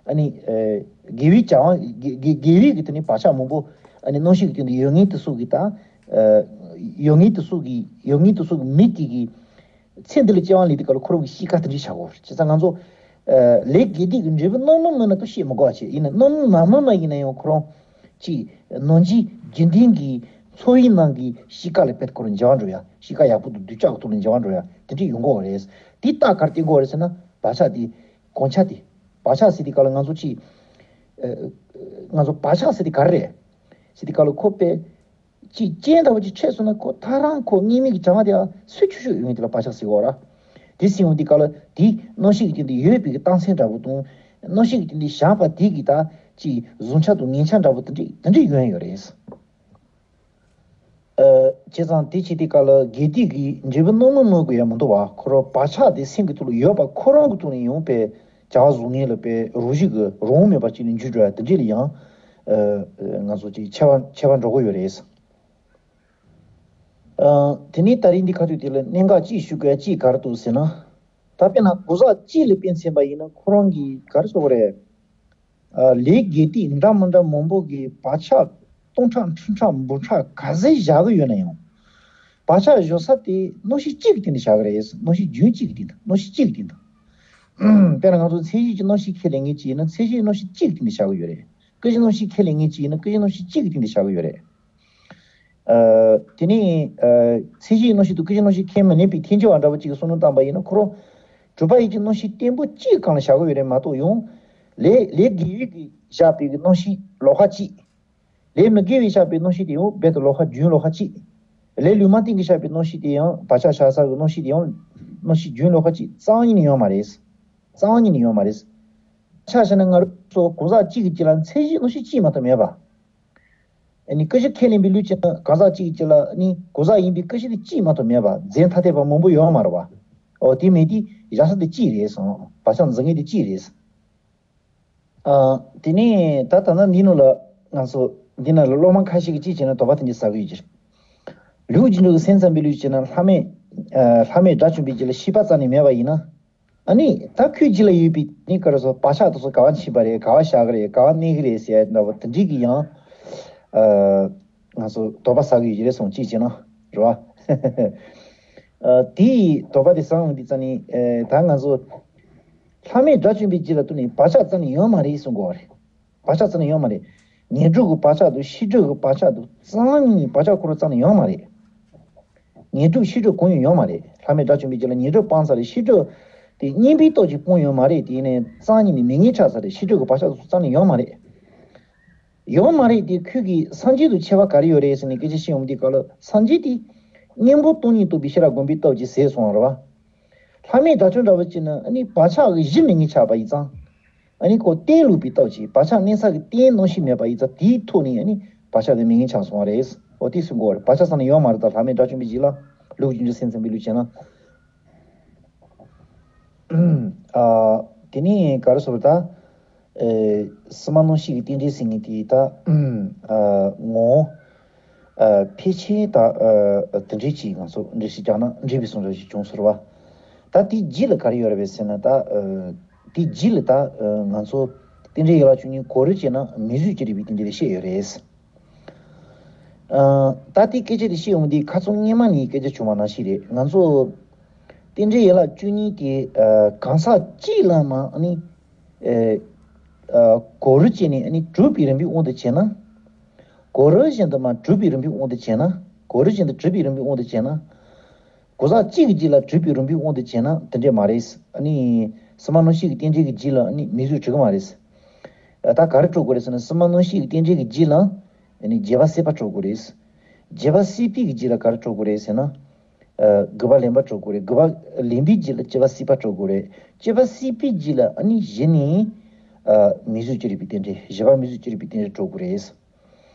ཨ་ནི་ཨ་དགེ་བའི་བྱ་བ་དགེ་དགེ་དགེ་བའི་གི་དེ་ནི་བག་ཆགས་མང་པོ་ཨ་ནི་རྣམ་ཤེས་ཀྱི་སྟེང་དུ་ཡོད་ངེས་དེ་སྲོག་གི་དང་། ཨ་ཡོད་ངེས་དེ་སྲོག་གི་ཡོད་ངེས་དེ་སྲོག་གི་མི་དེ་གི་ཚེ་འདི་ལ་སྐྱེ་བ་ལེན་དུས་སྐབས་ལ་ཁོ་རང་གི་གཤིས་ཀ་དེ་འདྲ་ཆགས་ཡོད་རེད། བྱས་ཙང་ང་ཚོ་ཨ་ལས་དགེ་སྡིག་གི་འབྲས་བུ་རྣམ་སྨིན་མིན་ན་དུ་བཤད་མི་དགོས་པ་བྱས། ཡིན་ན་རྣམ་སྨིན་མ་སྨིན་པ་ཡིན་ན་ཡང་ཁོ་རང་གཅིག་ནང་གི་རྒྱུན་ལྡན་གྱི་འཚོ་བའི་ནང་གི་གཤིས་ཀ་ལ་དཔེ་ཁོ་རང་འགྱུར་བ་འགྲོ་ཡ། གཤིས་ཀ་ཡག་པོ་དང་སྡུག་ཅག་གི་ཐོག་ལ་འགྱུར་བ་འགྲོ་ཡ་དེ་འདྲ་ཡོང་གི་ཡོད་རེད། དེ་རྟགས་ག་རེ་བསྟན་གྱི་ཡོད་རེད་ཟེར་ན་བག་ཆགས་དེ་གོང་ཆ་དེ། བག་ཆགས་ཟེར་དུས་སྐབས་ལ་ང་ཚོ་གཅིག་ཨ་ང་ཚོ་བག་ཆགས་ཟེར་དུས་ག་རེ་རེད་ཟེར་དུས་སྐབས་ལ་ཁོ་དཔེ། ཅིག་རྐྱེན་འདྲ་བོ་ཅིག་འཕྲད་སོང་ན་ཁོ་ཐག་རང་ཁོ་ངེས་མེད་ཀྱི་བྱ་བ་དེ་ཨ་སུས་ཆུ་ཤོག་ཡོང་དེ་ལ་བག་ཆགས་ཟེར་བ་ར། དེ་སྲིད་འོང་དེ་ག་ལ་དེ་རྣམ་ཤེས་ཀྱི་སྟེང་དུ་ཡོད་པའི་གི་རྟགས་མཚན་འདྲ་བོ་དང་། རྣམ་ཤེས་ཀྱི་སྟེང་དུ་བཞག་པ་དེ་གི་ད་ཅིག་བཟང་ཆ་དང་ངན་ཆ་འདྲ་བོ་དེ་འདྲ་དེ་འདྲ་ཡོང་ཡོད་རེད། ཨ་བྱས་ཙང་དེ་བྱེད་དེ་ག་ལ་དགེ་སྡིག་གི་འབྲས་བུ་རྣམ་སྨིན་མི་དགོས་ཡ་མི་འདུག་བ། ཁོ་རང་བག་ཆགས་དེ་སེམས་ཀྱི་ཐོག་ལ་ཡོད་པ་ཁོ་རང་གི་ཐོག་ནས་ཡོང་པའི་བྱ་བ་བཟང་ངན་ལ་དཔེ་རང་བཞིན་གྱི་རང་དབང་མེད་པ་ཅིག་ནས་འཇུག་འགྲོ་ཡ་དེ་འདྲ་ལ་ཡང་ཨ་ང་ཚོ་ཅིག་ཆེ་བ་ཆེ་བ་འགྲོ་གི་ཡོད་རེད། ཨ་དེ་ནས་ད་རིང་འདི་ཁ་ཐུག་དེ་ལ་གནད་འགག་ཅིག་ཞུ་དགོས་ཅིག་ག་རེ་འདུག་ཟེར་ན། ད་དཔེར་ན་གང་ཟག་གཅིག་ལ་དཔེ་མཚོན་པ་ཡིན་ན་ཁོ་རང་གིས་ག་རེ་ཟེར་དགོས་རེད། ཨ་ལས་དགེ་སྡིག་འདྲ་མི་འདྲ་མང་པོ་གི་བག་ཆགས་སྟོང་ཕྲག་ཁྲི་ཕྲག་འབུམ་ཕྲག་ག་ཚད་བཞག་གི་ཡོད་ན་ཡང་། བག་ཆགས་བཞག་ས་དེ་རྣམ་ཤེས་གཅིག་གི་སྟེང་དུ་བཞག་གི་རེད། རྣམ་ཤེས་རྒྱུན་གཅིག་གི་སྟེང་དུ་རྣམ་ཤེས་གཅིག་གི་སྟེང་དུ། དཔེར་ན་ང་ཚོ་མཚན་གཞི་གི་རྣམ་ཤེས་ཁས་ལེན་མཁན་གཅིག་ཡིན་ན་མཚན་གཞིའི་རྣམ་ཤེས་གཅིག་གི་སྟེང་དུ་བཞག་གི་ཡོད་རེད། ཀུན་གཞི་རྣམ་ཤེས་ཁས་ལེན་མཁན་གཅིག་ཡིན་ན་ཀུན་གཞི་རྣམ་ཤེས་གཅིག་གི་སྟེང་དུ་བཞག་གི་ཡོད་རེད། ཨ་དེ་ནས་ཨ་མཚན་གཞིའི་རྣམ་ཤེས་དང་ཀུན་གཞིའི་རྣམ་ཤེས་ཁས་མི་ལེན་པའི་ཐལ་འགྱུར་བ་འདྲ་བོ་གཅིག་གི་བསམ་བློ་བཏང་པ་ཡིན་ན་ཁོ་རང་གྲུབ་པ་ཡིད་ཀྱི་རྣམ་ཤེས་བརྟན་པོ་གཅིག་སྒང་ལ་བཞག་གི་ཡོད་རེད་མ་གཏོགས་ཡང་། ལས་ལས་དགེ་བའི་གི་བཞག་པའི་གི་རྣམ་ཤེས་ལོགས་ཀ་གཅིག། ལས་མི་དགེ་བའི་བཞག་པའི་རྣམ་ཤེས་དེ་ཡང་རྦད་དེ་ལོགས་ཀ་རྒྱུན་ལོགས་ཀ་གཅིག། ལས་ལུས་མ་བསྟན་གྱི་བཞག་པའི་རྣམ་ཤེས་དེ་ཡང་བག་ཆགས་བཞག་ས་གི་རྣམ་ཤེས་དེ་ཡང་རྣམ་ཤེས་རྒྱུན་ལོགས་ཀ་གཅིག་རྩ་བ་ཉིད་ནས་ཡོད་མ་རེད། རྩ་བ་ཉིད་ནས་ཡོད་མ་རེད། ཆ་བཞག་ན་ང་རང་ཚོ་གང་ཟག་གཅིག་གི་རྒྱུད་ལ་མཚན་གཞིའི་རྣམ་ཤེས་གཅིག་མ་གཏོགས་མེད་པ། ཨ་ནི་ཀུན་གཞི་ཁས་ལེན་པའི་ལུགས་བྱས་ན་གང་ཟག་གཅིག་གི་རྒྱུད་ལ་ནི་གང་ཟག་ཡིན་པའི་ཀུན་གཞི་དེ་གཅིག་མ་གཏོགས་མེད་པ། རྫས་ཐ་དད་པ་མང་པོ་ཡོད་མ་རེད་བ། འོ་དེ་མེད་དུས་བཞག་ས་དེ་གཅིག་རེད་སོང་། བག་ཆགས་འཛིན་མཁན་དེ་གཅིག་རེད། ཨ་དེ་ནས་ད་ད་ལྟ་འདི་ནང་ལ་ང་ཚོ་འདི་ནང་ལ་སློབ་མ་ཁ་ཤས་ཀྱིས་གཅིག་བྱས་ན་དོགས་པ་དེ་འདྲ་ཟ་གི་ཡོད་ཀྱི་རེད། ལེའུ་བཅུ་དྲུག་གི་སེམས་ཙམ་པའི་ལུགས་བྱས་ན་ལྷག་མེད་ཨ་ལྷག་མེད་དགྲ་བཅོམ་པའི་རྒྱུད་ལ་ཤེས་པ་རྩ་ནས་མེད་པ་ཡིན་ན། ཨ་ནི་ད་ཁོའི་རྒྱུད་ལ་ཡོད་པའི་ནི་ག་རེ་ཟེར་བག་ཆགས་དེ་ཚོ་ག་བ་ཕྱིན་པ་རེད། ག་བ་བཞག་གི་རེད། ག་བ་གནས་ཀྱི་རེད་ཟེར་ཡ་འདྲ་བོ་དེ་འདྲའི་གི་ཡང་ཨ་ང་ཚོ་དོགས་པ་ཟ་གི་ཡོད་ཀྱི་རེད་སོང་གཅིག་བྱས་ན་རེད་བ། ཨ་དེའི་དོགས་པ་དེ་ཟ་འོང་དུས་ཙ་ནི་ཨ་ད་ང་ཚོ་ལྷག་མེད་དགྲ་བཅོམ་པའི་རྒྱུད་ལ་ལྟོས་ནས་བག་ཆགས་རྩ་ནས་ཡོད་མ་རེད་གསུང་གི་ཡོད་རེད། བག་ཆགས་རྩ་ནས་ཡོད་མ་རེད། ངན་འགྲོ་གི་བག་ཆགས་དང་ཤེས་སྒྲིབ་ཀྱི་བག་ཆགས་དང་རྩ་བ་ཉིད་ནས་བག་ཆགས་ཁོ་རང་རྩ་ནས་ཡོད་མ་རེད། ངན་འགྲོ་ཤེས་སྒྲིབ་གང་ཡང་ཡོད་མ་རེད། ལྷག་མེད་དགྲ་བཅོམ་པའི་རྒྱུད་ལ་ངན་འགྲོ་སྤངས་ཚར་རེད། ཤེས་སྒྲིབ་དེ་གཉེན་པོའི་སྟོབས་ཀྱིས་སྤངས་ཡོད་མ་རེད། དེ་ནས་རྩ་བ་ཉིད་ནས་མེད་ངེས་ཆགས་ཚར་རེད། ཤེས་སྒྲིབ་ཀྱི་བག་ཆགས་དེ་ཚོ་རྩ་ནས་ཡོད་མ་རེད། ཡོད་མ་རེད་དེ་ཁོས་ཀྱི་སངས་རྒྱས་དང་ཁྱད་པར་ག་རེ་ཡོད་རེད་ཟེར་ནས་སྐད་ཆ་བཤད་ཡོང་དུས་སྐབས་ལ་སངས་རྒྱས་དེ་གཉེན་པོ་སྟོང་ཉིད་རྟོགས་པའི་ཤེས་རབ་སྒོམ་པའི་སྟོབས་ཀྱིས་ཟད་སོང་བ་རེད་བ། ལྷག་མེད་དགྲ་བཅོམ་འདྲ་བོ་བྱས་ན་ཨ་ནི་བག་ཆགས་ཀྱི་གཞི་མེད་ངེས་ཆགས་པ་ཡིན་ཙང་། ཨ་ནི་ཁོ་རྟེན་ལུགས་པའི་སྟོབས་ཀྱིས་བག་ཆགས་གནས་ས་གི་རྟེན་གནོད་བྱེད་མེད་པ་ཡིན་ཙང་དེའི་ཐོག་ནས་ཨ་ནི་བག་ཆགས་དེ་མེད་མཁན་ཆགས་སོང་བ་རེད། འོ་དེ་གསུང་གི་ཡོད་རེད། བག་ཆགས་ས་ནས་ཡོད་མ་རེད། ད་ལྷག་མེད་དགྲ་བཅོམ་པའི་རྗེས་ལ་ལུགས་རྒྱུ་འབྲས་སེམས་ཙམ་པའི་ལུགས་བྱས་ན། ཨ། དེ་ནས་ག་རེ་ཟེར་བ་ད། ཨེ། སེམས་མ་རྣམ་ཤེས་ཀྱི་རྟེན་འབྲེལ་ཟེར་མཁན་དེ་ད། ཨ། ངོ་། ཨ། ཕལ་ཆེར་ད། ཨ། དེ་འདྲའི་ཅིག་ང་ཚོ་འགྲེལ་བཤད་རྒྱག་ན་འགྲིག་པའི་བཟོ་འདྲ་ཞིག་བྱུང་ཟེར་བ། ད་དེའི་རྗེས་ལ་ག་རེ་ཡོད་རེད་པས་ཟེར་ན་ད། ཨ། དེའི་རྗེས་ལ་ད། ཨ། ང་ཚོ་རྟེན་འབྲེལ་ཡན་ལག་བཅུ་གཉིས་གོ་རིམ་བྱས་ན་མིང་གཟུགས་ཅི་རིགས་པའི་རྟེན་འབྲེལ་བཤད་ཡོད་རེད། ཨ། ད་ལྟའི་སྐད་ཆ་དེ་བཤད་ཡོང་དུས་ཁ་སང་སྔོན་མ་ནས་སྐད་ཆ་བྱུང་བ་ནང་བཞིན་རེད། ང་ཚོ་རྟེན་འབྲེལ་ཡན་ལག་བཅུ་གཉིས་དེ། ཨ། གང་ཟག་གཅིག་ལ་མ་ནི། ཨེ། ཨ། གོ་རིམ་བྱས་ནས་ནི་གྲུབ་པའི་རིམ་པའི་དབང་དུ་བྱས་ན། གོ་རིམ་བཞིན་དུ་མ་གྲུབ་པའི་རིམ་པའི་དབང་དུ་བྱས་ན། གོ་རིམ་བཞིན་དུ་གྲུབ་པའི་རིམ་པའི་དབང་དུ་བྱས་ན། གང་ཟག་གཅིག་གི་རྗེས་ལ་གྲུབ་པའི་རིམ་པའི་དབང་དུ་བྱས་ན་དེ་འདྲས་མ་རེད། ཨ་ནི། སེམས་མ་རྣམ་ཤེས་ཀྱི་རྟེན་འབྲེལ་གྱི་རྗེས་ལ་ཨ་ནི་མིང་གཟུགས་གྲུབ་ཀྱི་མ་རེད། ཨ། ད་ག་རེ་གྲུབ་དགོས་རེད་ཟེར་ན་སེམས་མ་རྣམ་ཤེས་ཀྱི་རྟེན་འབྲེལ་གྱི་རྗེས་ལ། ཨ་ནི་རྗེས་དཔག་སྲིད་པ་གྲུབ་དགོས་རེད། རྗེས་དཔག་སྲིད་པའི་གི་རྗེས་ལ་ག་རེ་གྲུབ་དགོས་རེད་ཟེར་ན། ཨ། དགུ་པ་ལེན་པ་གྲུབ་དགོས་རེད། དགུ་པ་ལེན་པའི་རྗེས་ལ་རྗེས་དཔག་སྲིད་པ་གྲུབ་དགོས་རེད། རྗེས་དཔག་སྲིད་པའི་རྗེས་ལ་ཨ་ནི་གཞི་ནས། ཨ། མིང་གཟུགས་ཅི་རིགས་པའི་རྟེན་འབྲེལ། བཞི་པ་མིང་གཟུགས་ཅི་རིགས་པའི་རྟེན་འབྲེལ་གྲུབ་དགོས་རེད།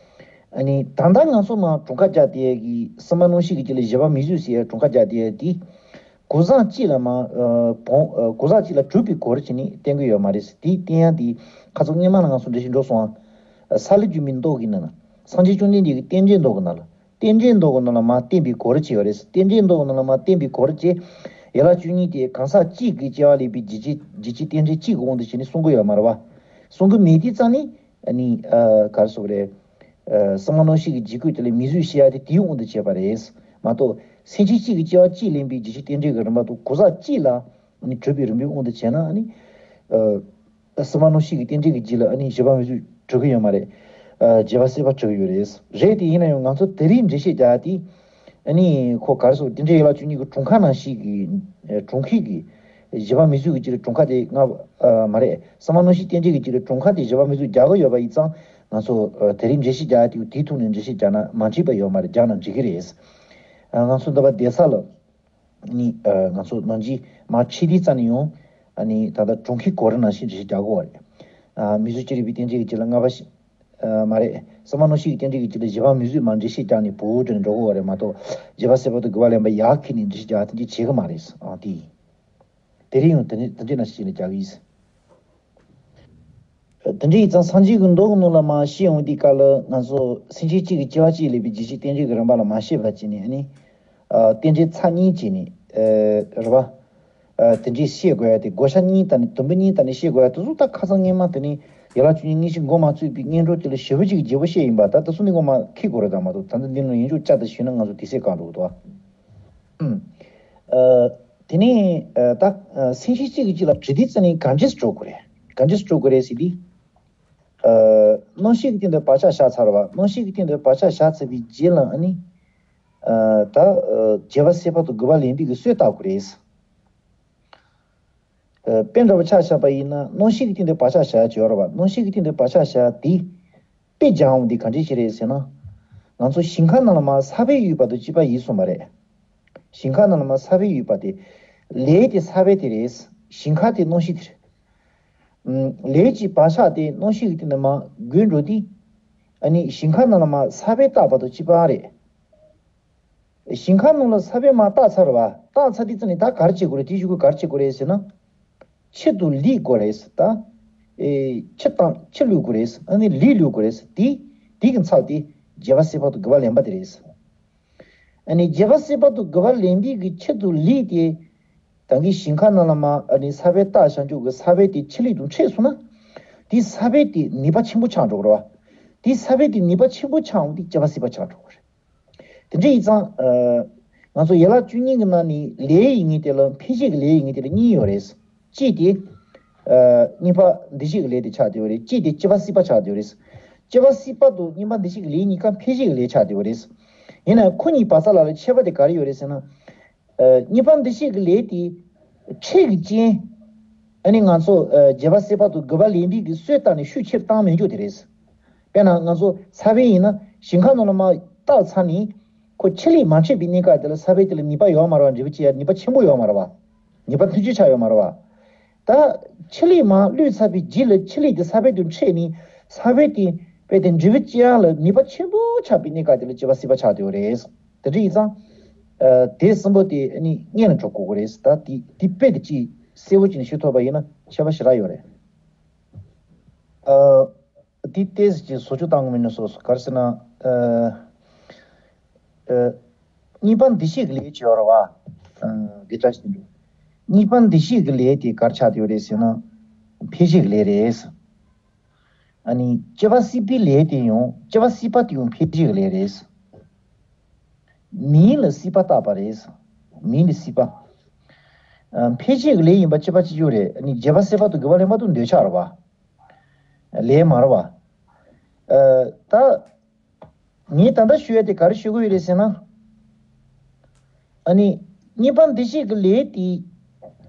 ཨ་ནི་ད་ལྟ་ང་ཚོ་མ་གྲངས་ཀ་རྒྱག་དེ་གི་སེམས་མ་རྣམ་ཤེས་ཀྱི་རྗེས་ལ་བཞི་པ་མིང་གཟུགས་ཟེར་གྲངས་ཀ་རྒྱག་དེ་དེ། གང་ཟག་གཅིག་ལ་མ། ཨ། བོང་། ཨ། གང་ཟག་གཅིག་ལ་གྲུབ་པའི་གོ་རིམ་བྱས་ནས་བསྟན་གྱི་ཡོད་མ་རེད། དེའི་བསྟན་ཡག་དེ་ཁ་སང་སྔོན་མ་ལ་ང་ཚོ་འགྲེལ་བཤད་འགྲོ་སོང་ཨ། ས་ལེ་སྒྱུ་མའི་མདོ་གི་ནང་ན། སངས་རྒྱས་བཅོམ་ལྡན་འདས་ཀྱི་རྟེན་འབྲེལ་མདོ་གི་ནང་ལ། རྟེན་འབྲེལ་མདོ་གི་ནང་ལ་མ་བསྟན་པའི་གོ་རིམ་བྱས་ཡོད་རེད། རྟེན་འབྲེལ་མདོ་གི་ནང་ལ་མ་བསྟན་པའི་གོ་རིམ་བྱས། ཡན་ལག་བཅུ་གཉིས་དེ་གང་ཟག་གཅིག་གི་སྐྱེ་བ་ལེན་པའི་རྒྱུ་རྐྱེན། རྒྱུ་རྐྱེན་རྟེན་འབྲེལ་གཅིག་གི་དབང་དུ་བྱས་ནས་གསུང་གི་ཡོད་མ་རེད་བ། གསུང་གི་མེད་དུས་ཙང་ནི། ཨ་ནི། ཨ། ག་རེ་ཟེར་དགོས་རེད། ཨ། སེམས་མ་རྣམ་ཤེས་ཀྱི་རྗེས་བཀོད་དེ་ལ་མིང་གཟུགས་བཤད་ཡག་དེ་དེའི་དབང་དུ་བྱས་པ་རེད་མ་གཏོགས། སེམས་ཅན་གཅིག་གི་སྐྱེ་བ་གཅིག་ལེན་པའི་རྒྱུ་རྐྱེན་རྟེན་འབྲེལ་གྱི་རིམ་པ་དང་གང་ཟག་གཅིག་ལ་ཨ་ནི་གྲུབ་པའི་རིམ་པའི་དབང་དུ་བྱས་ན་ཨ་ནི། ཨ། སེམས་མ་རྣམ་ཤེས་ཀྱི་རྟེན་འབྲེལ་གྱི་རྗེས་ལ་ཨ་ནི་བཞི་པ་མིང་གཟུགས་གྲུབ་ཀྱི་ཡོད་མ་རེད། ཨ། རྗེས་དཔག་སྲིད་པ་གྲུབ་ཀྱི་ཡོད་རེད། རེད་དེ་ཡིན་ན་ཡང་ང་ཚོ་དེ་རིང་འགྲེལ་བཤད་རྒྱག་ཡག་དེ། ཨ་ནི་ཁོ་ག་རེ་ཟེར། རྟེན་འབྲེལ་ཡན་ལག་བཅུ་གཉིས་ཀྱི་གྲངས་ཁ་ནང་བཞིན་གྱི། ཨ། གྲངས་ཀའི་གི་བཞི་པ་མིང་གཟུགས་ཀྱི་རྗེས་ལ་གྲངས་ཁ་དེ་ལྔ། ཨ། མ་རེད། སེམས་མ་རྣམ་ཤེས་རྟེན་འབྲེལ་གྱི་རྗེས་ལ་གྲངས་ཁ་དེ་བཞི་པ་མིང་གཟུགས་རྒྱག་གི་ཡོད་པ་ཡིན་ཙང་། ང་ཚོ། ཨ། དེ་རིང་འགྲེལ་བཤད་རྒྱག་ཡག་དེ་དེའི་ཐོག་ནས་འགྲེལ་བཤད་རྒྱག་ན་མ་འགྲིག་པ་ཡོད་མ་རེད། རྒྱག་ན་འགྲིག་གི་རེད། ཨ། ང་ཚོ་འདི་པ་བསྡད་ས་ལ། ནི། ཨ། ང་ཚོ་ནང་ཆེན་མ་ཁྲིད་དུས་ཙམ་ནས་ཡང་། ཨ་ནི་ད་ལྟ་གྲངས་ཀའི་གོ་རིམ་ནང་བཞིན་འགྲེལ་བཤད་རྒྱག་དགོས་པ་རེད། ཨ། མིང་གཟུགས་ཅི་རིགས་པའི་རྟེན་འབྲེལ་གྱི་རྗེས་ལ་ལྔ་པ་ཞིག་ཨ། མ་རེད། སེམས་མ་རྣམ་ཤེས་ཀྱི་རྟེན་འབྲེལ་གྱི་རྗེས་ལ་བཞི་པ་མིང་གཟུགས་མར་འགྲེལ་བཤད་རྒྱག་ནས་བུ་འདྲ་ནས་འགྲོ་དགོས་པ་རེད་མ་གཏོགས། རྗེས་དཔག་སྲིད་པ་དང་དགུ་པ་ལེན་པ་ཡག་ཁྱེར་ནས་འགྲེལ་བཤད་རྒྱག་དེ་འདྲ་བྱེད་ཀྱི་མ་རེད། ཨ། དེ་ཡིན། དེ་རིང་ཡང་དེ་འདྲ་དེ་འདྲ་ནང་བཞིན་ནས་རྒྱག་གི་ཡིན། དེ་འདྲ་ཡིན་ཙང་སངས་རྒྱས་ཀྱི་མདོ་གི་ནང་ལ་མར་བཤད་ཡོང་དུས་སྐབས་ལ་ང་ཚོ་སེམས་ཅན་གཅིག་གི་སྐྱེ་བ་གཅིག་ལེན་པའི་རྒྱུ་རྐྱེན་རྟེན་འབྲེལ་གྱི་རིམ་པ་ལ་མ་བཤད་པ་བྱས་ནས་ཨ་ནི། ཨ། རྟེན་འབྲེལ་ཚར་གཉིས་བྱས་ནས། ཨ། རེད་པ། ཨ། དེ་འདྲའི་བཤད་དགོས་ཡ་དེ་བགོ་བཤའ་གཉིས་བཏང་ནས་དུམ་བུ་གཉིས་བཏང་ནས་བཤད་དགོས་ཡ་དེ་ཚོ་ད་ཁ་སང་སྔོན་མ་དེ་ནས་ཡན་ལག་བཅུ་གཉིས་དངོས་གཞི་འགོ་མ་ཚུགས་པའི་སྔོན་འགྲོ་དེ་ལ་ཞེ་པོ་ཅིག་བརྗེ་པོ་བཤད་ཡིན་པ། ད་དེ་ཚོ་ནི་ངོ་མ་འཁྱེར་དགོས་རེད། ད་མ་གཏོགས་ད་ལྟ་འདི་ནང་ཡོན་ཆོག་བཅའ་དང་ཞུས་ན་ང་ཚོ་དེ་སྲིད་གང་འགྲོ་གི་འདུག་ཨ། ཨ། དེ་ནས། ཨ། ད། ཨ། སེམས་ཅན་གཅིག་གིས་གཅིག་ལ་དྲི་དུས་ཙམ་ནས་ག་འདྲས་སྤྲོད་དགོས་རེད། ག་འདྲས་སྤྲོད་དགོས་རེད་ཟེར་དུས། ཨ། རྣམ་ཤེས་ཀྱི་སྟེང་དུ་བག་ཆགས་བཞག་ཚར་བ། རྣམ་ཤེས་ཀྱི་སྟེང་དུ་བག་ཆགས་བཞག་ཚར་བའི་རྗེས་ལ་ཨ་ནི། ཨ། ད། ཨ། རྗེས་དཔག་སྲིད་པ་དང་དགུ་པ་ལེན་པའི་གི་སྲོལ་བཏབ་དགོས་རེད། ཨ། དཔེ་འདྲ་པོ་ཆ་བཞག་པ་ཡིན་ན་རྣམ་ཤེས་ཀྱི་སྟེང་དུ་བག་ཆགས་བཞག་ཡ་ཅིག་ཡོད་རེད་པ། རྣམ་ཤེས་ཀྱི་སྟེང་དུ་བག་ཆགས་བཞག་ཡ་དེ། དཔེ་སྦྱར་འོང་དུས་ག་འདྲས་ཞིག་རེད་ཟེར་ན། ང་ཚོ་ཞིང་ཁ་ནང་ལ་མར་ས་བོན་ཡོད་པ་དང་གཅིག་པ་ཡིན་གསུངས་པ་རེད། ཞིང་ཁ་ནང་ལ་མར་ས་བོན་ཡོད་པ་དེ། ལས་དེ་ས་བོན་དེ་རེད། ཞིང་ཁ་དེ་རྣམ་ཤེས་དེ་རེད། ཨམ། ལས་ཀྱི་བག་ཆགས་དེ་རྣམ་ཤེས་ཀྱི་སྟེང་དུ་མར་འགོས་འགྲོ་དུས། ཨ་ནི་ཞིང་ཁ་ནང་ལ་མར་ས་བོན་བཏགས་པ་དང་གཅིག་པ་རེད། ཞིང་ཁ་ནང་ལ་ས་བོན་མར་བཏགས་ཚར་བ། བཏགས་ཚར་དུས་ཙམ་ནས་ད་ག་རེ་བྱེད་དགོས་རེད། དེའི་གཞུག་གུ་ག་རེ་བྱེད་དགོས་རེད་ཟེར་ན། ཕྱིར་དུ་ལུད་དགོས་རེད་ད། ཨེ། ཕྱིར་བཏང་ཕྱིར་ལུད་དགོས་རེད། ཨ་ནི་ལུད་ལུད་དགོས་རེད། དེ་དེ་གི་ཚབ་དེ་རྗེས་དཔག་སྲིད་པ་དང་དགུ་པ་ལེན་པ་དེ་རེད། ཨ་ནི་རྗེས་དཔག་སྲིད་པ་དང་དགུ་པ་ལེན་པའི་གི་ཕྱིར་དུ་ལུད་དེ། ད་གིན་ཞིང་ཁ་ནང་ལ་མར་ཨ་ནི་ས་བོན་བཏགས་བཞག་རྒྱུ་གི་ས་བོན་དེ་ཕྱི་ལུད་དང་འཕྲད་སོང་ན། དེ་ས་བོན་དེ་ནུས་པ་ཆེན་པོ་ཆགས་འགྲོ་གི་རེད་བ། དེ་ས་བོན་དེ་ནུས་པ་ཆེན་པོ་ཆགས་འོང་དུས་རྗེས་དཔག་སྲིད་པ་ཆགས་འགྲོ་གི་རེད། དེ་འདྲ་ཡིན་ཙང་། ཨ། ང་ཚོ་ཡན་ལག་བཅུ་གཉིས་ཀྱི་ནང་ནས་ལས་ཡིན་མཁན་དེ་ལ་འཕེན་བྱེད་ཀྱི་ལས་ཡིན་མཁན་དེ་ལ་གཉིས་ཡོད་རེད། གཅིག་དེ། ཨ། གཉིས་པ་འདུ་བྱེད་ཀྱི་ལས་དེ་ཆགས་བསྡད་ཡོད་རེད། གཅིག་དེ་སྐྱེ་བ་སྲིད་པ་ཆགས་བསྡད་ཡོད་རེད། སྐྱེ་བ་སྲིད་པ་དང་གཉིས་པ་འདུ་བྱེད་ཀྱི་ལས་གཉིས་ཀ་འཕེན་བྱེད་ཀྱི་ལས་ཆགས་བསྡད་ཡོད་རེད། ཡིན་ན་ཁོ་གཉིས་བར་ལ་ལ་ཁྱད་པར་དེ་ག་རེ་ཡོད་རེད་ཟེར་ན། ཨ། གཉིས་པ་འདུ་བྱེད་ཀྱི་ལས་དེ་འཕྲལ་གྱི་རྐྱེན། ཨ་ནི་ང་ཚོ། ཨ། རྗེས་དཔག་སྲིད་པ་དང་དགུ་པ་ལེན་པའི་གི་སྲོལ་བཏབ་ནས་ཤུགས་ཆེར་བཏང་མེད་རྒྱུ་དེ་རེད། དཔེར་ན་ང་ཚོ་ས་བོན་ཡིན་ན་ཞིང་ཁ་ནང་ལ་མར་བཏགས་ཚར་ནས་ཁོ་ཕྱི་ལུད་མ་འཕྲད་པའི་གནས་སྐབས་དེ་ལ་ས་བོན་དེ་ལ་ནུས་པ་ཡོད་མ་རེད་བ། འབྲས་བུ་སྐྱེ་ཡ་ནུས་པ་ཆེན་པོ་ཡོད་མ་རེད་བ། ནུས་པ་ཐོན་སྐྱེད་ཆགས་ཡོད་མ་རེད་བ། ད་ཆུ་ལུད་མར་བླུགས་ཚར་བའི་རྗེས་ལ་ཆུ་ལུད་དེ་ས་བོན་དུ་འཕྲད་ནས་ས་བོན་དེ་རྦད་དེ་འབྲས་བུ་སྐྱེ་ཡག་ལ་ནུས་པ་ཆེན་པོ་ཆགས་པའི་གནས་སྐབས་དེ་ལ་བྱེད་པ་སྲིད་པ་ཆགས་བསྡད་ཡོད་རེད། དེ་འདྲ་ཡིན་ཙང་། ཨ། དེ་གསུམ་པོ་དེ་ནི་སྔོན་ལ་འགྲོ་དགོས་ཀྱི་རེད། ད་དེ་དེ་རྦད་དེ་ཅིག་གསལ་པོ་ཅིག་ནས་ཤེས་ཐུབ་པ་ཡིན་ན་ཁྱད་པར་ཞེ་དྲག་ཡོད་རེད། ཨ། དེ་ཏོག་ཙམ་ཅིག་བཟོ་བཅོས་བཏང་དགོས་མིན་ན་སོ་སོ་ག་རེ་ཟེར་ན། ཨ། ཨ། གཉིས་པ་འདུ་ཤེས་ཀྱི་ལས་ཅིག་ཡོད་རེད་བ། ཨ། དགེ་བཀྲ་ཤིས་དོན་གྲུབ། གཉིས་པ་འདུ་ཤེས་ཀྱི་ལས་དེ་ག་རེ་ཆགས་བསྡད་ཡོད་རེད་ཟེར་ན། འཕེལ་བྱེད་ཀྱི་ལས་རེད། ཨ་ནི་སྐྱེ་བ་སྲིད་པའི་ལས་དེ་ཡང་སྐྱེ་བ་སྲིད་པ་དེ་ཡང་འཕེལ་བྱེད་ཀྱི་ལས་རེད། མིང་ལ་སྲིད་པ་བཏགས་པ་རེད། མིང་ལ་སྲིད་པ། ཨ། འཕེལ་བྱེད་ཀྱི་ལས་ཡིན་པ་གཅིག་པ་གཅིག་རྐྱང་རེད། ཨ་ནི་བྱེད་པ་སྲིད་པ་དང་དགེ་བ་ལེན་པ་དང་འདོད་ཆགས་རེད་བ། ལས་མ་རེད་བ། ཨ། ད་ངས་ད་ལྟ་ཞུ་ཡ་དེ་ག་རེ་ཞུ་གི་ཡོད་རེད་ཟེར་ན། ཨ་ནི་གཉིས་པ་འདུ་ཤེས་ཀྱི་ལས་དེ་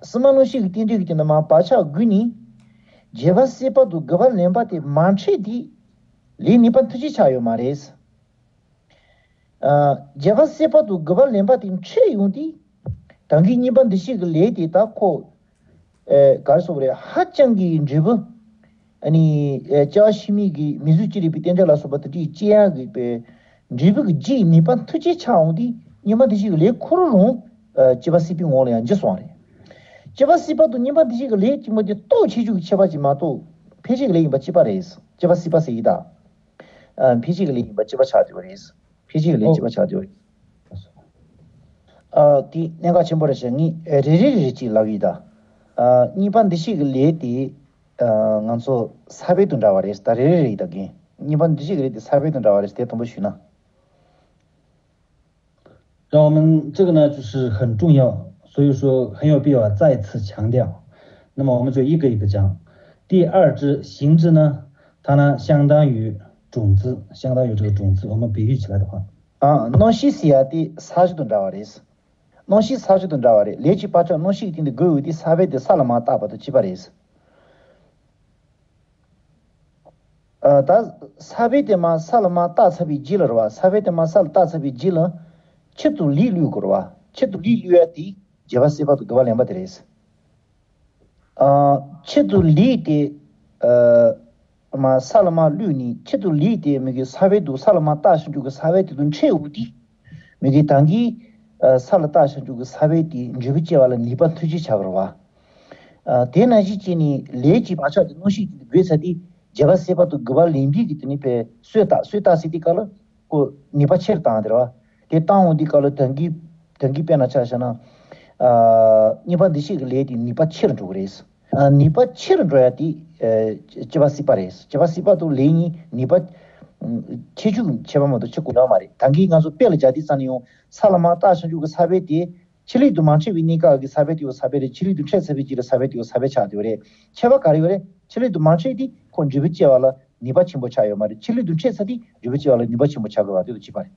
གསུམ་པ་སྣང་ཤས་ཀྱི་རྟེན་འབྲེལ་གྱི་དེ་ནི་མ་བག་ཆགས་བསྒོས་ནས་བྱེད་པ་སྲིད་པ་དང་དགེ་བ་ལེན་པ་དེ་མ་འཕྲད་དེ་ལས་ནུས་པ་མཐུ་ཆེན་ཆགས་ཡོད་མ་རེད། ཨ། བྱེད་པ་སྲིད་པ་དང་དགེ་བ་ལེན་པ་དེ་འཕྲད་ཡོང་དུས། ད་གིན་གཉིས་པ་འདུ་ཤེས་ཀྱི་ལས་དེ་ད་ཁོ། ཨ། ག་རེ་ཟེར་དགོས་རེད། ཧ་ཅང་གི་འབྲས་བུ། ཨ་ནི། ཨ། སྐྱེ་བ་ཕྱི་མའི་གི་མིང་གཟུགས་ཅན་རིག་པའི་རྟེན་འབྲེལ་ལ་སོགས་པ་དེ་འདྲའི་སྐྱེ་ཡག་གི་པའི་འབྲས་བུ་གི་རྒྱུའི་ནུས་པ་མཐུ་ཆེན་ཆགས་འོང་དུས་གཉིས་པ་འདུ་ཤེས་ཀྱི་ལས་ཁོ་རང་རང་། ཨ། བྱེད་པ་སྲིད་པའི་ངོ་ལ་ཡང་འགྱུར་སོང་བ་རེད། བྱེད་པ་སྲིད་པ་དང་གཉིས་པ་འདུ་ཤེས་ཀྱི་ལས་གཅིག་པོ་དེ་སྟོབས་ཆེ་ཆུང་གི་ཁྱད་པར་ཅིག་མ་གཏོགས་འཕེལ་བྱེད་ཀྱི་ལས་ཡིན་པ་གཅིག་པ་རེད། བྱེད་པ་སྲིད་པ་ཟེར་ཡིན་ད། ཨ། འཕེལ་བྱེད་ཀྱི་ལས་ཡིན་པ་གཅིག་པ་ཆགས་བསྡད་པ་རེད། འཕེལ་བྱེད་ཀྱི་ལས་གཅིག་པ་ཆགས་བསྡད་པ་རེད། ཨ། དེ་གནད་འགག་ཆེན་པོ་རེད་ཤག་ངས་རེ་རེ་རེ་རེ་གཅིག་ལབ་ཡིན་ད། ཨ། གཉིས་པ་འདུ་ཤེས་ཀྱི་ལས་དེ། ཨ། ང་ཚོ་ས་བོན་དང་འདྲ་བ་རེད། ད་རེ་རེ་རེ་ཡིན་ད་གིན། གཉིས་པ་འདུ་ཤེས་ཀྱི་ལས་དེ་ས་བོན་དང་འདྲ་བ་རེད། དེ་དང་པོ་ཞུས་ན། 让我们这个呢，就是很重要，所以说很有必要再次强调。那么我们就一个一个讲。第二支行支呢，它呢相当于种子，相当于这个种子，我们比喻起来的话， ཨ། སྣང་ཤས་ཟེར་ཡ་དེ་ས་གཞི་དང་འདྲ་བ་རེད། སྣང་ཤས་ས་གཞི་དང་འདྲ་བ་རེད། ལས་ཀྱི་བག་ཆགས་སྣང་ཤས་ཀྱི་སྟེང་དུ་བསྒོས་ཡོད་དེ་ས་བོན་དེ་ས་ལ་མར་བཏགས་པ་དང་གཅིག་པ་རེད། ཨ། ད་ས་བོན་དེ་མར་ས་ལ་མར་བཏགས་ཚར་བའི་རྗེས་ལ་རེད་བ། ས་བོན་དེ་མར་ས་ལ་བཏགས་ཚར་བའི་རྗེས་ལ་ཆུ་དང་ལུད་བླུག་དགོས་རེད་བ། ཆུ་དང་ལུད་བླུག་ཡ་དེ་བྱེད་པ་སྲིད་པ་དང་དགེ་བ་ལེན་པ་དེ་རེད། ཨ། ཆུ་དང་ལུད་དེ། ཨ། མར་ས་ལ་མར་བླུགས་ནས་ཆུ་དང་ལུད་དེ་མི་གི་ས་བོན་དང་ས་ལ་མར་བཏགས་བྱུང་རྒྱུ་གི་ས་བོན་དེ་དང་འཕྲད་འོང་དུས། མི་གི་ད་གིན། ཨ། ས་ལ་བཏགས་བྱུང་རྒྱུ་གི་ས་བོན་དེ་འབྲས་བུ་སྐྱེ་བ་ལ་ནུས་པ་མཐུ་ཆེན་ཆགས་ཀྱི་རེད་བ། ཨ། དེ་ནང་བཞིན་བྱས་ནས་ལས་ཀྱི་བག་ཆགས་དེ་སྣང་ཤས་ཀྱི་སྟེང་དུ་བསྒོས་ཚར་དུས་བྱེད་པ་སྲིད་པ་དང་དགེ་བ་ལེན་པའི་གི་དེ་ནི་པའི་གསོས་བཏབ། གསོས་བཏབ་ཟེར་དུས་སྐབས་ལ་ཁོ་ནུས་པ་ཆེ་རུ་བཏང་དེ་རེད་བ། དེ་བཏང་འོང་དུས་སྐབས་ལ་ད་གིན་ད་གིན་དཔེར་ན་ཆ་བཞག་ན། ཨ། གཉིས་པ་འདུ་ཤེས་ཀྱི་ལས་དེ་ནུས་པ་ཆེ་རུ་འགྲོ་གི་རེད། ཨ། ནུས་པ་ཆེ་རུ་འགྲོ་ཡ་དེ། ཨ། བྱེད་པ་སྲིད་པ་རེད། བྱེད་པ་སྲིད་པ་དང་ལས་གཉིས་ནུས་པ་ཆེ་ཆུང་ཁྱད་པར་མ་གཏོགས་ཆེ་གོ་ཡོད་མ་རེད། ད་གིན་ང་ཚོ་དཔེ་ལ་སྦྱར་དུས་ཙམ་ནས་ཡང་ས་ལ་མར་བཏགས་བྱུང་རྒྱུ་གི་ས་བོན་དེ་ཆུ་ལུད་དང་མ་འཕྲད་པའི་གནས་སྐབས་ཀྱི་ས་བོན་དེ་ཡང་ས་བོན་རེད། ཆུ་ལུད་དང་འཕྲད་ཚར་བའི་རྗེས་ལ་ས་བོན་དེ་ཡང་ས་བོན་ཆགས་བསྡད་པ་རེད། ཁྱད་པར་ག་རེ་ཡོད་རེད། ཆུ་ལུད་དང་མ་འཕྲད་དུས་ཁོ་འབྲས་བུ་སྐྱེ་བ་ལ་ནུས་པ་ཆེན་པོ་ཆགས་ཡོད་མ་རེད། ཆུ་ལུད་དང་འཕྲད་ཚར་དུས་འབྲས་བུ་སྐྱེ་བ་ལ་ནུས་པ་ཆེན་པོ་ཆགས་དགོས་པ་དེ་དང་གཅིག་པ་རེད།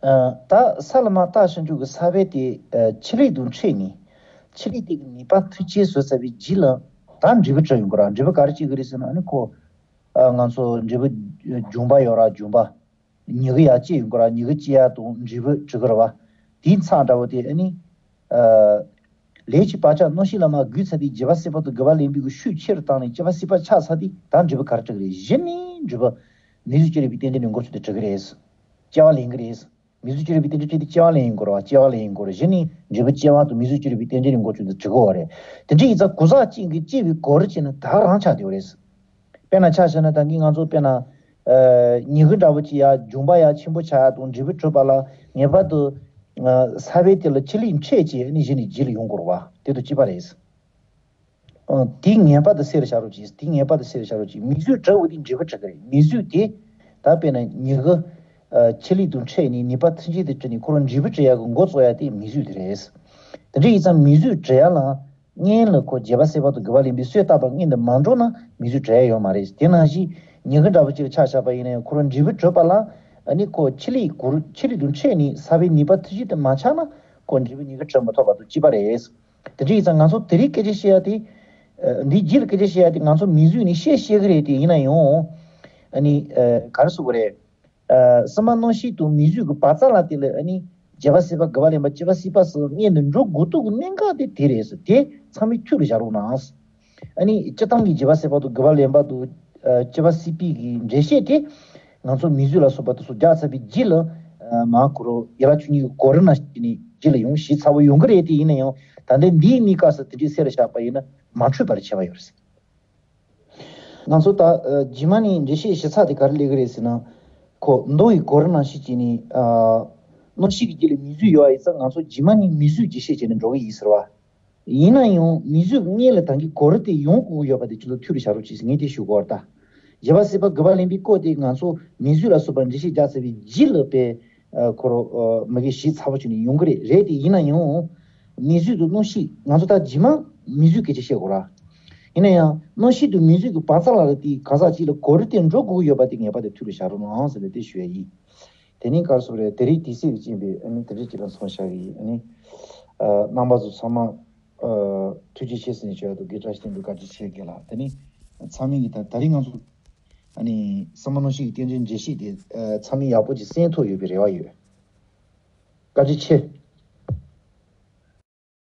ཨ། ད་ས་ལ་མར་བཏགས་བྱུང་རྒྱུ་གི་ས་བོན་དེ། ཨ། ཆུ་ལུད་དང་འཕྲད་ནས་ཆུ་ལུད་དེ་གི་ནུས་པ་མཐུ་ཆེན་བཟོས་ཚར་བའི་རྗེས་ལ་ད་འབྲས་བུ་གྲུབ་ཡོང་གི་རེད་བ། འབྲས་བུ་ག་རེ་སྐྱེ་གི་རེད་ཟེར་ན། ཨ་ནི་ཁོ། ཨ། ང་ཚོ་འབྲས་བུ་འབྱུང་བ་ཡོད་ར། འབྱུང་བ། མྱུ་གུ་ཡར་སྐྱེ་ཡོང་གི་རེད་བ། མྱུ་གུ་སྐྱེ་ཡ་དང་འབྲས་བུ་གྲུབ་ཀྱི་རེད་བ། དེའི་མཚམས་འདྲ་བོ་དེ་ཨ་ནི། ཨ། ལས་ཀྱི་བག་ཆགས་སྣང་ཤས་ལ་མར་བསྒོས་ཚར་དུས་བྱེད་པ་སྲིད་པ་དང་དགེ་བ་ལེན་པའི་གི་ཤུགས་ཆེ་རུ་བཏང་ནས་བྱེད་པ་སྲིད་པ་ཆགས་ཚར་དུས་ད་འབྲས་བུ་ག་རེ་གྲུབ་ཀྱི་རེད། གཞི་ནས་འབྲས་བུ་མིང་གཟུགས་ཅན་རིག་པའི་རྟེན་འབྲེལ་ནས་འགོ་བཙུགས་ཏེ་གྲུབ་ཀྱི་རེད། སྐྱེ་བ་ལེན་གྱི་རེད། མིང་གཟུགས་ཅན་རིག་པའི་རྟེན་འབྲེལ་འཕྲད་དེ་སྐྱེ་བ་ལེན་ཡོང་གི་རེད་བ། སྐྱེ་བ་ལེན་ཡོང་གི་རེད། གཞི་ནས་འབྲས་བུ་སྐྱེ་བ་དང་མིང་གཟུགས་ཅན་རིག་པའི་རྟེན་འབྲེལ་ནས་འགོ་བཙུགས་ཏེ་གྲུབ་ཀྱི་ཡོད་རེད། དེ་འདྲ་ཡིན་ཙང་གང་ཟག་གཅིག་གིས་སྐྱེ་བའི་གོ་རིམ་བྱས་ན་ད་ག་རང་ཆགས་བསྡད་ཡོད་རེད། དཔེར་ན་ཆ་བཞག་ན་ད་གིན་ང་ཚོ་དཔེར་ན། ཨ། མྱུ་གུ་འདྲ་བོ་ཅིག་ཡར་འབྱུང་བ་ཡར་ཆེན་པོ་ཆགས་ཡ་དང་འབྲས་བུ་གྲུབ་པ་ལ་ངེས་པར་དུ། ཨ། ས་བོན་དེ་ལ་ཆུ་ལུད་འཕྲད་བྱས་ནས་གཞི་ནས་རྗེས་ལ་ཡོང་དགོས་རེད་བ། དེ་དང་གཅིག་པ་རེད། ཨ། དེ་ངེས་པར་དུ་གསལ་རུ་བྱ་རོགས་གྱིས། དེ་ངེས་པར་དུ་གསལ་རུ་བྱ་རོགས་གྱིས། མིང་གཟུགས་གྲུབ་འོང་དུས་འབྲས་བུ་གྲུབ་ཀྱི་རེད། མིང་གཟུགས་དེ་ད་དཔེར་ན་མྱུ་གུ། ཨ། ཆུ་ལུད་དང་འཕྲད་ནས་ནུས་པ་མཐུ་ཆེན་དེ་གྲུབ་ནས་ཁོ་རང་འབྲས་བུ་གྲུབ་ཡག་གི་འགོ་བཙུགས་ཡག་དེ་མིང་གཟུགས་དེ་རེད། དེ་འདྲ་ཡིན་ཙང་མིང་གཟུགས་གྲུབ་ཡག་ལ་སྔོན་ལ་ཁོ་བྱེད་པ་སྲིད་པ་དང་དགེ་བ་ལེན་པའི་གསོས་བཏབ་པ་སྔོན་དུ་མ་འགྲོ་ན་མིང་གཟུགས་གྲུབ་ཡག་ཡོད་མ་རེད། དེ་ནང་བཞིན་མྱུ་གུ་འདྲ་བོ་ཅིག་ལ་ཆ་བཞག་པ་ཡིན་ན་ཡང་ཁོ་རང་འབྲས་བུ་གྲུབ་པ་ལ་ཨ་ནི་ཁོ་ཆུ་ལུད་གུར་ཆུ་ལུད་དང་འཕྲད་ནས་ས་བོན་ནུས་པ་མཐུ་ཆེན་དེ་མ་ཆགས་ན་ཁོ་འབྲས་བུ་མྱུ་གུ་གྲུབ་མི་ཐུབ་པ་དང་གཅིག་པ་རེད། དེ་འདྲ་ཡིན་ཙང་ང་ཚོ་དེ་རིང་སྐད་ཆ་བཤད་ཡ་དེ། ཨ། འདིའི་རྗེས་ལ་སྐད་ཆ་བཤད་ཡ་དེ་ང་ཚོ་མིང་གཟུགས་ནས་བཤད་ཤེས་ཀྱི་རེད་དེ། ཡིན་ན་ཡང་། ཨ་ནི། ཨ། ག་རེ་ཟེར་དགོས་རེད། ཨ། གསུམ་པ་སྣང་ཤས་དང་མིང་གཟུགས་ཀྱི་བར་མཚམས་ལ་དེ་ལ་ཨ་ནི། རྗེ་བ་སྲིད་པ་དགུ་པ་ལེན་པ་བཅུ་པ་སྲིད་པ་སུ་སྔོན་དུ་འགྲོ་དགོས་ཐུག་གི་གནད་འགག་དེ་དེ་རེད་ཟེར། དེ་ཚང་མས་ཐུགས་ལ་བཞག་རོགས་གནང་། ཨ་ནི་སྤྱིར་བཏང་གི་རྗེ་བ་སྲིད་པ་དང་དགུ་པ་ལེན་པ་དང་། ཨ། བཅུ་པ་སྲིད་པའི་གི་འགྲེལ་བཤད་དེ། ང་ཚོ་མིང་རྫུས་ལ་སོགས་པ་དེ་ཚོ་རྒྱག་ཚར་བའི་རྗེས་ལ། ཨ། མ་ཁོ་རང་ཡན་ལག་བཅུ་གཉིས་ཀྱི་གོ་རིམ་ནང་བཞིན་ནས་རྗེས་ལ་ཡོང་ཞིབ་ཚགས་པོ་ཡོང་གི་རེད། དེ་ཡིན་ན་ཡང་ད་ལྟ་འདིའི་གནས་སྐབས་སུ་དེ་འདྲའི་གསལ་ལ་བཞག་པ་ཡིན་ན་མ་འཕྲོད་པར་བྱས་པ་ཡོད་རེད། ང་ཚོ་ད། ཨ། རྗེས་མ་ནས་འགྲེལ་བཤད་ཞིབ་ཚགས་དེ་ག་རེ་སླེབས་ཀྱི་རེད་ཟེར་ན། ཁོ་མདོ་ཡི་གོ་རིམ་ནང་བཞིན་བྱས་ནས། ཨ། གནམ་གཤིས་ཀྱི་རྗེས་ལ་མིང་རྫུས་ཡོད་པ་ཡིན་ཙང་ང་ཚོ་རྗེས་མ་ནས་མིང་རྫུས་ཀྱི་བཤད་བྱས་ནས་འགྲོ་གི་ཡིན་ཟེར་བ། ཡིན་ན་ཡང་མིང་རྫུས་སྔོན་ལ་ད་གིན་གོ་རིམ་དེ་ཡོང་དགོས་ཀྱི་ཡོད་པ་དེ་ཁྱེད་ཚོ་ཐུགས་ལ་བཞག་རོགས་གྱིས་ཟེར་ངས་དེ་ཞུ་དགོས་པ་རེད་ད། རྗེ་བ་སྲིད་པ་དགུ་པ་ལེན་པའི་སྐོར་དེ་ང་ཚོ་མིང་རྫུས་ལ་སོགས་པ་འགྲེལ་བཤད་རྒྱག་ཚར་བའི་རྗེས་ལ་པའི། ཨ། ཁོ་རང་། ཨ། མ་གི་ཞིབ་ཚགས་པོ་བྱས་ནས་ཡོང་གི་རེད། རེད་དེ་ཡིན་ན་ཡང་། མིང་རྫུས་དང་གནམ་གཤིས་ང་ཚོ་ད་རྗེས་མ་མིང་རྫུས་སྐད་ཆ་བཤད་དགོས་ར། ཡིན་ན་ཡང་གནམ་གཤིས་དང་མིང་རྫུས་ཀྱི་བར་མཚམས་ལ་ལ་དེ་གང་ཟག་ཅིག་ལ་གོ་རིམ་དེ་འགྲོ་དགོས་ཀྱི་ཡོད་པ་དེ་ངེས་པར་དུ་ཐུགས་ལ་བཞག་རོགས་གནང་ཟེར་ནས་དེ་ཞུ་ཡ་ཡིན། དེ་ནས་ག་རེ་ཟེར་དགོས་རེད། དེ་རིང་དུས་ཚོད་ཀྱི་རྐྱེན་པས་ཨ་ནི་དེ་འདྲའི་ཅིག་ལ་མཚམས་བཞག་གི་ཡིན། ཨ་ནི། ཨ། རྣམ་པ་ཚོ་ཚང་མ། ཨ། ཐུགས་རྗེ་ཆེ་ཟེར་ནས་ཞུ་ཡ་འདུག་རྒན་བཀྲ་ཤིས་བསྟན་འཕེལ། བཀའ་དྲིན་ཆེ་རྒན་ལགས། དེ་ནི་ཚང་མས་ཀྱི་ད་ད་རིང་ང་ཚོ་ཨ་ནི་བསམ་པ་གནམ་གཤིས་ཀྱི་རྟེན་འབྲེལ་འགྲེལ་བཤད་དེ། ཨ། ཚང་མས་ཡག་པོ་ཅིག་གསན་ཐུབ་ཡོད་པའི་རེ་བ་ཡོད། བཀའ་དྲིན་ཆེ།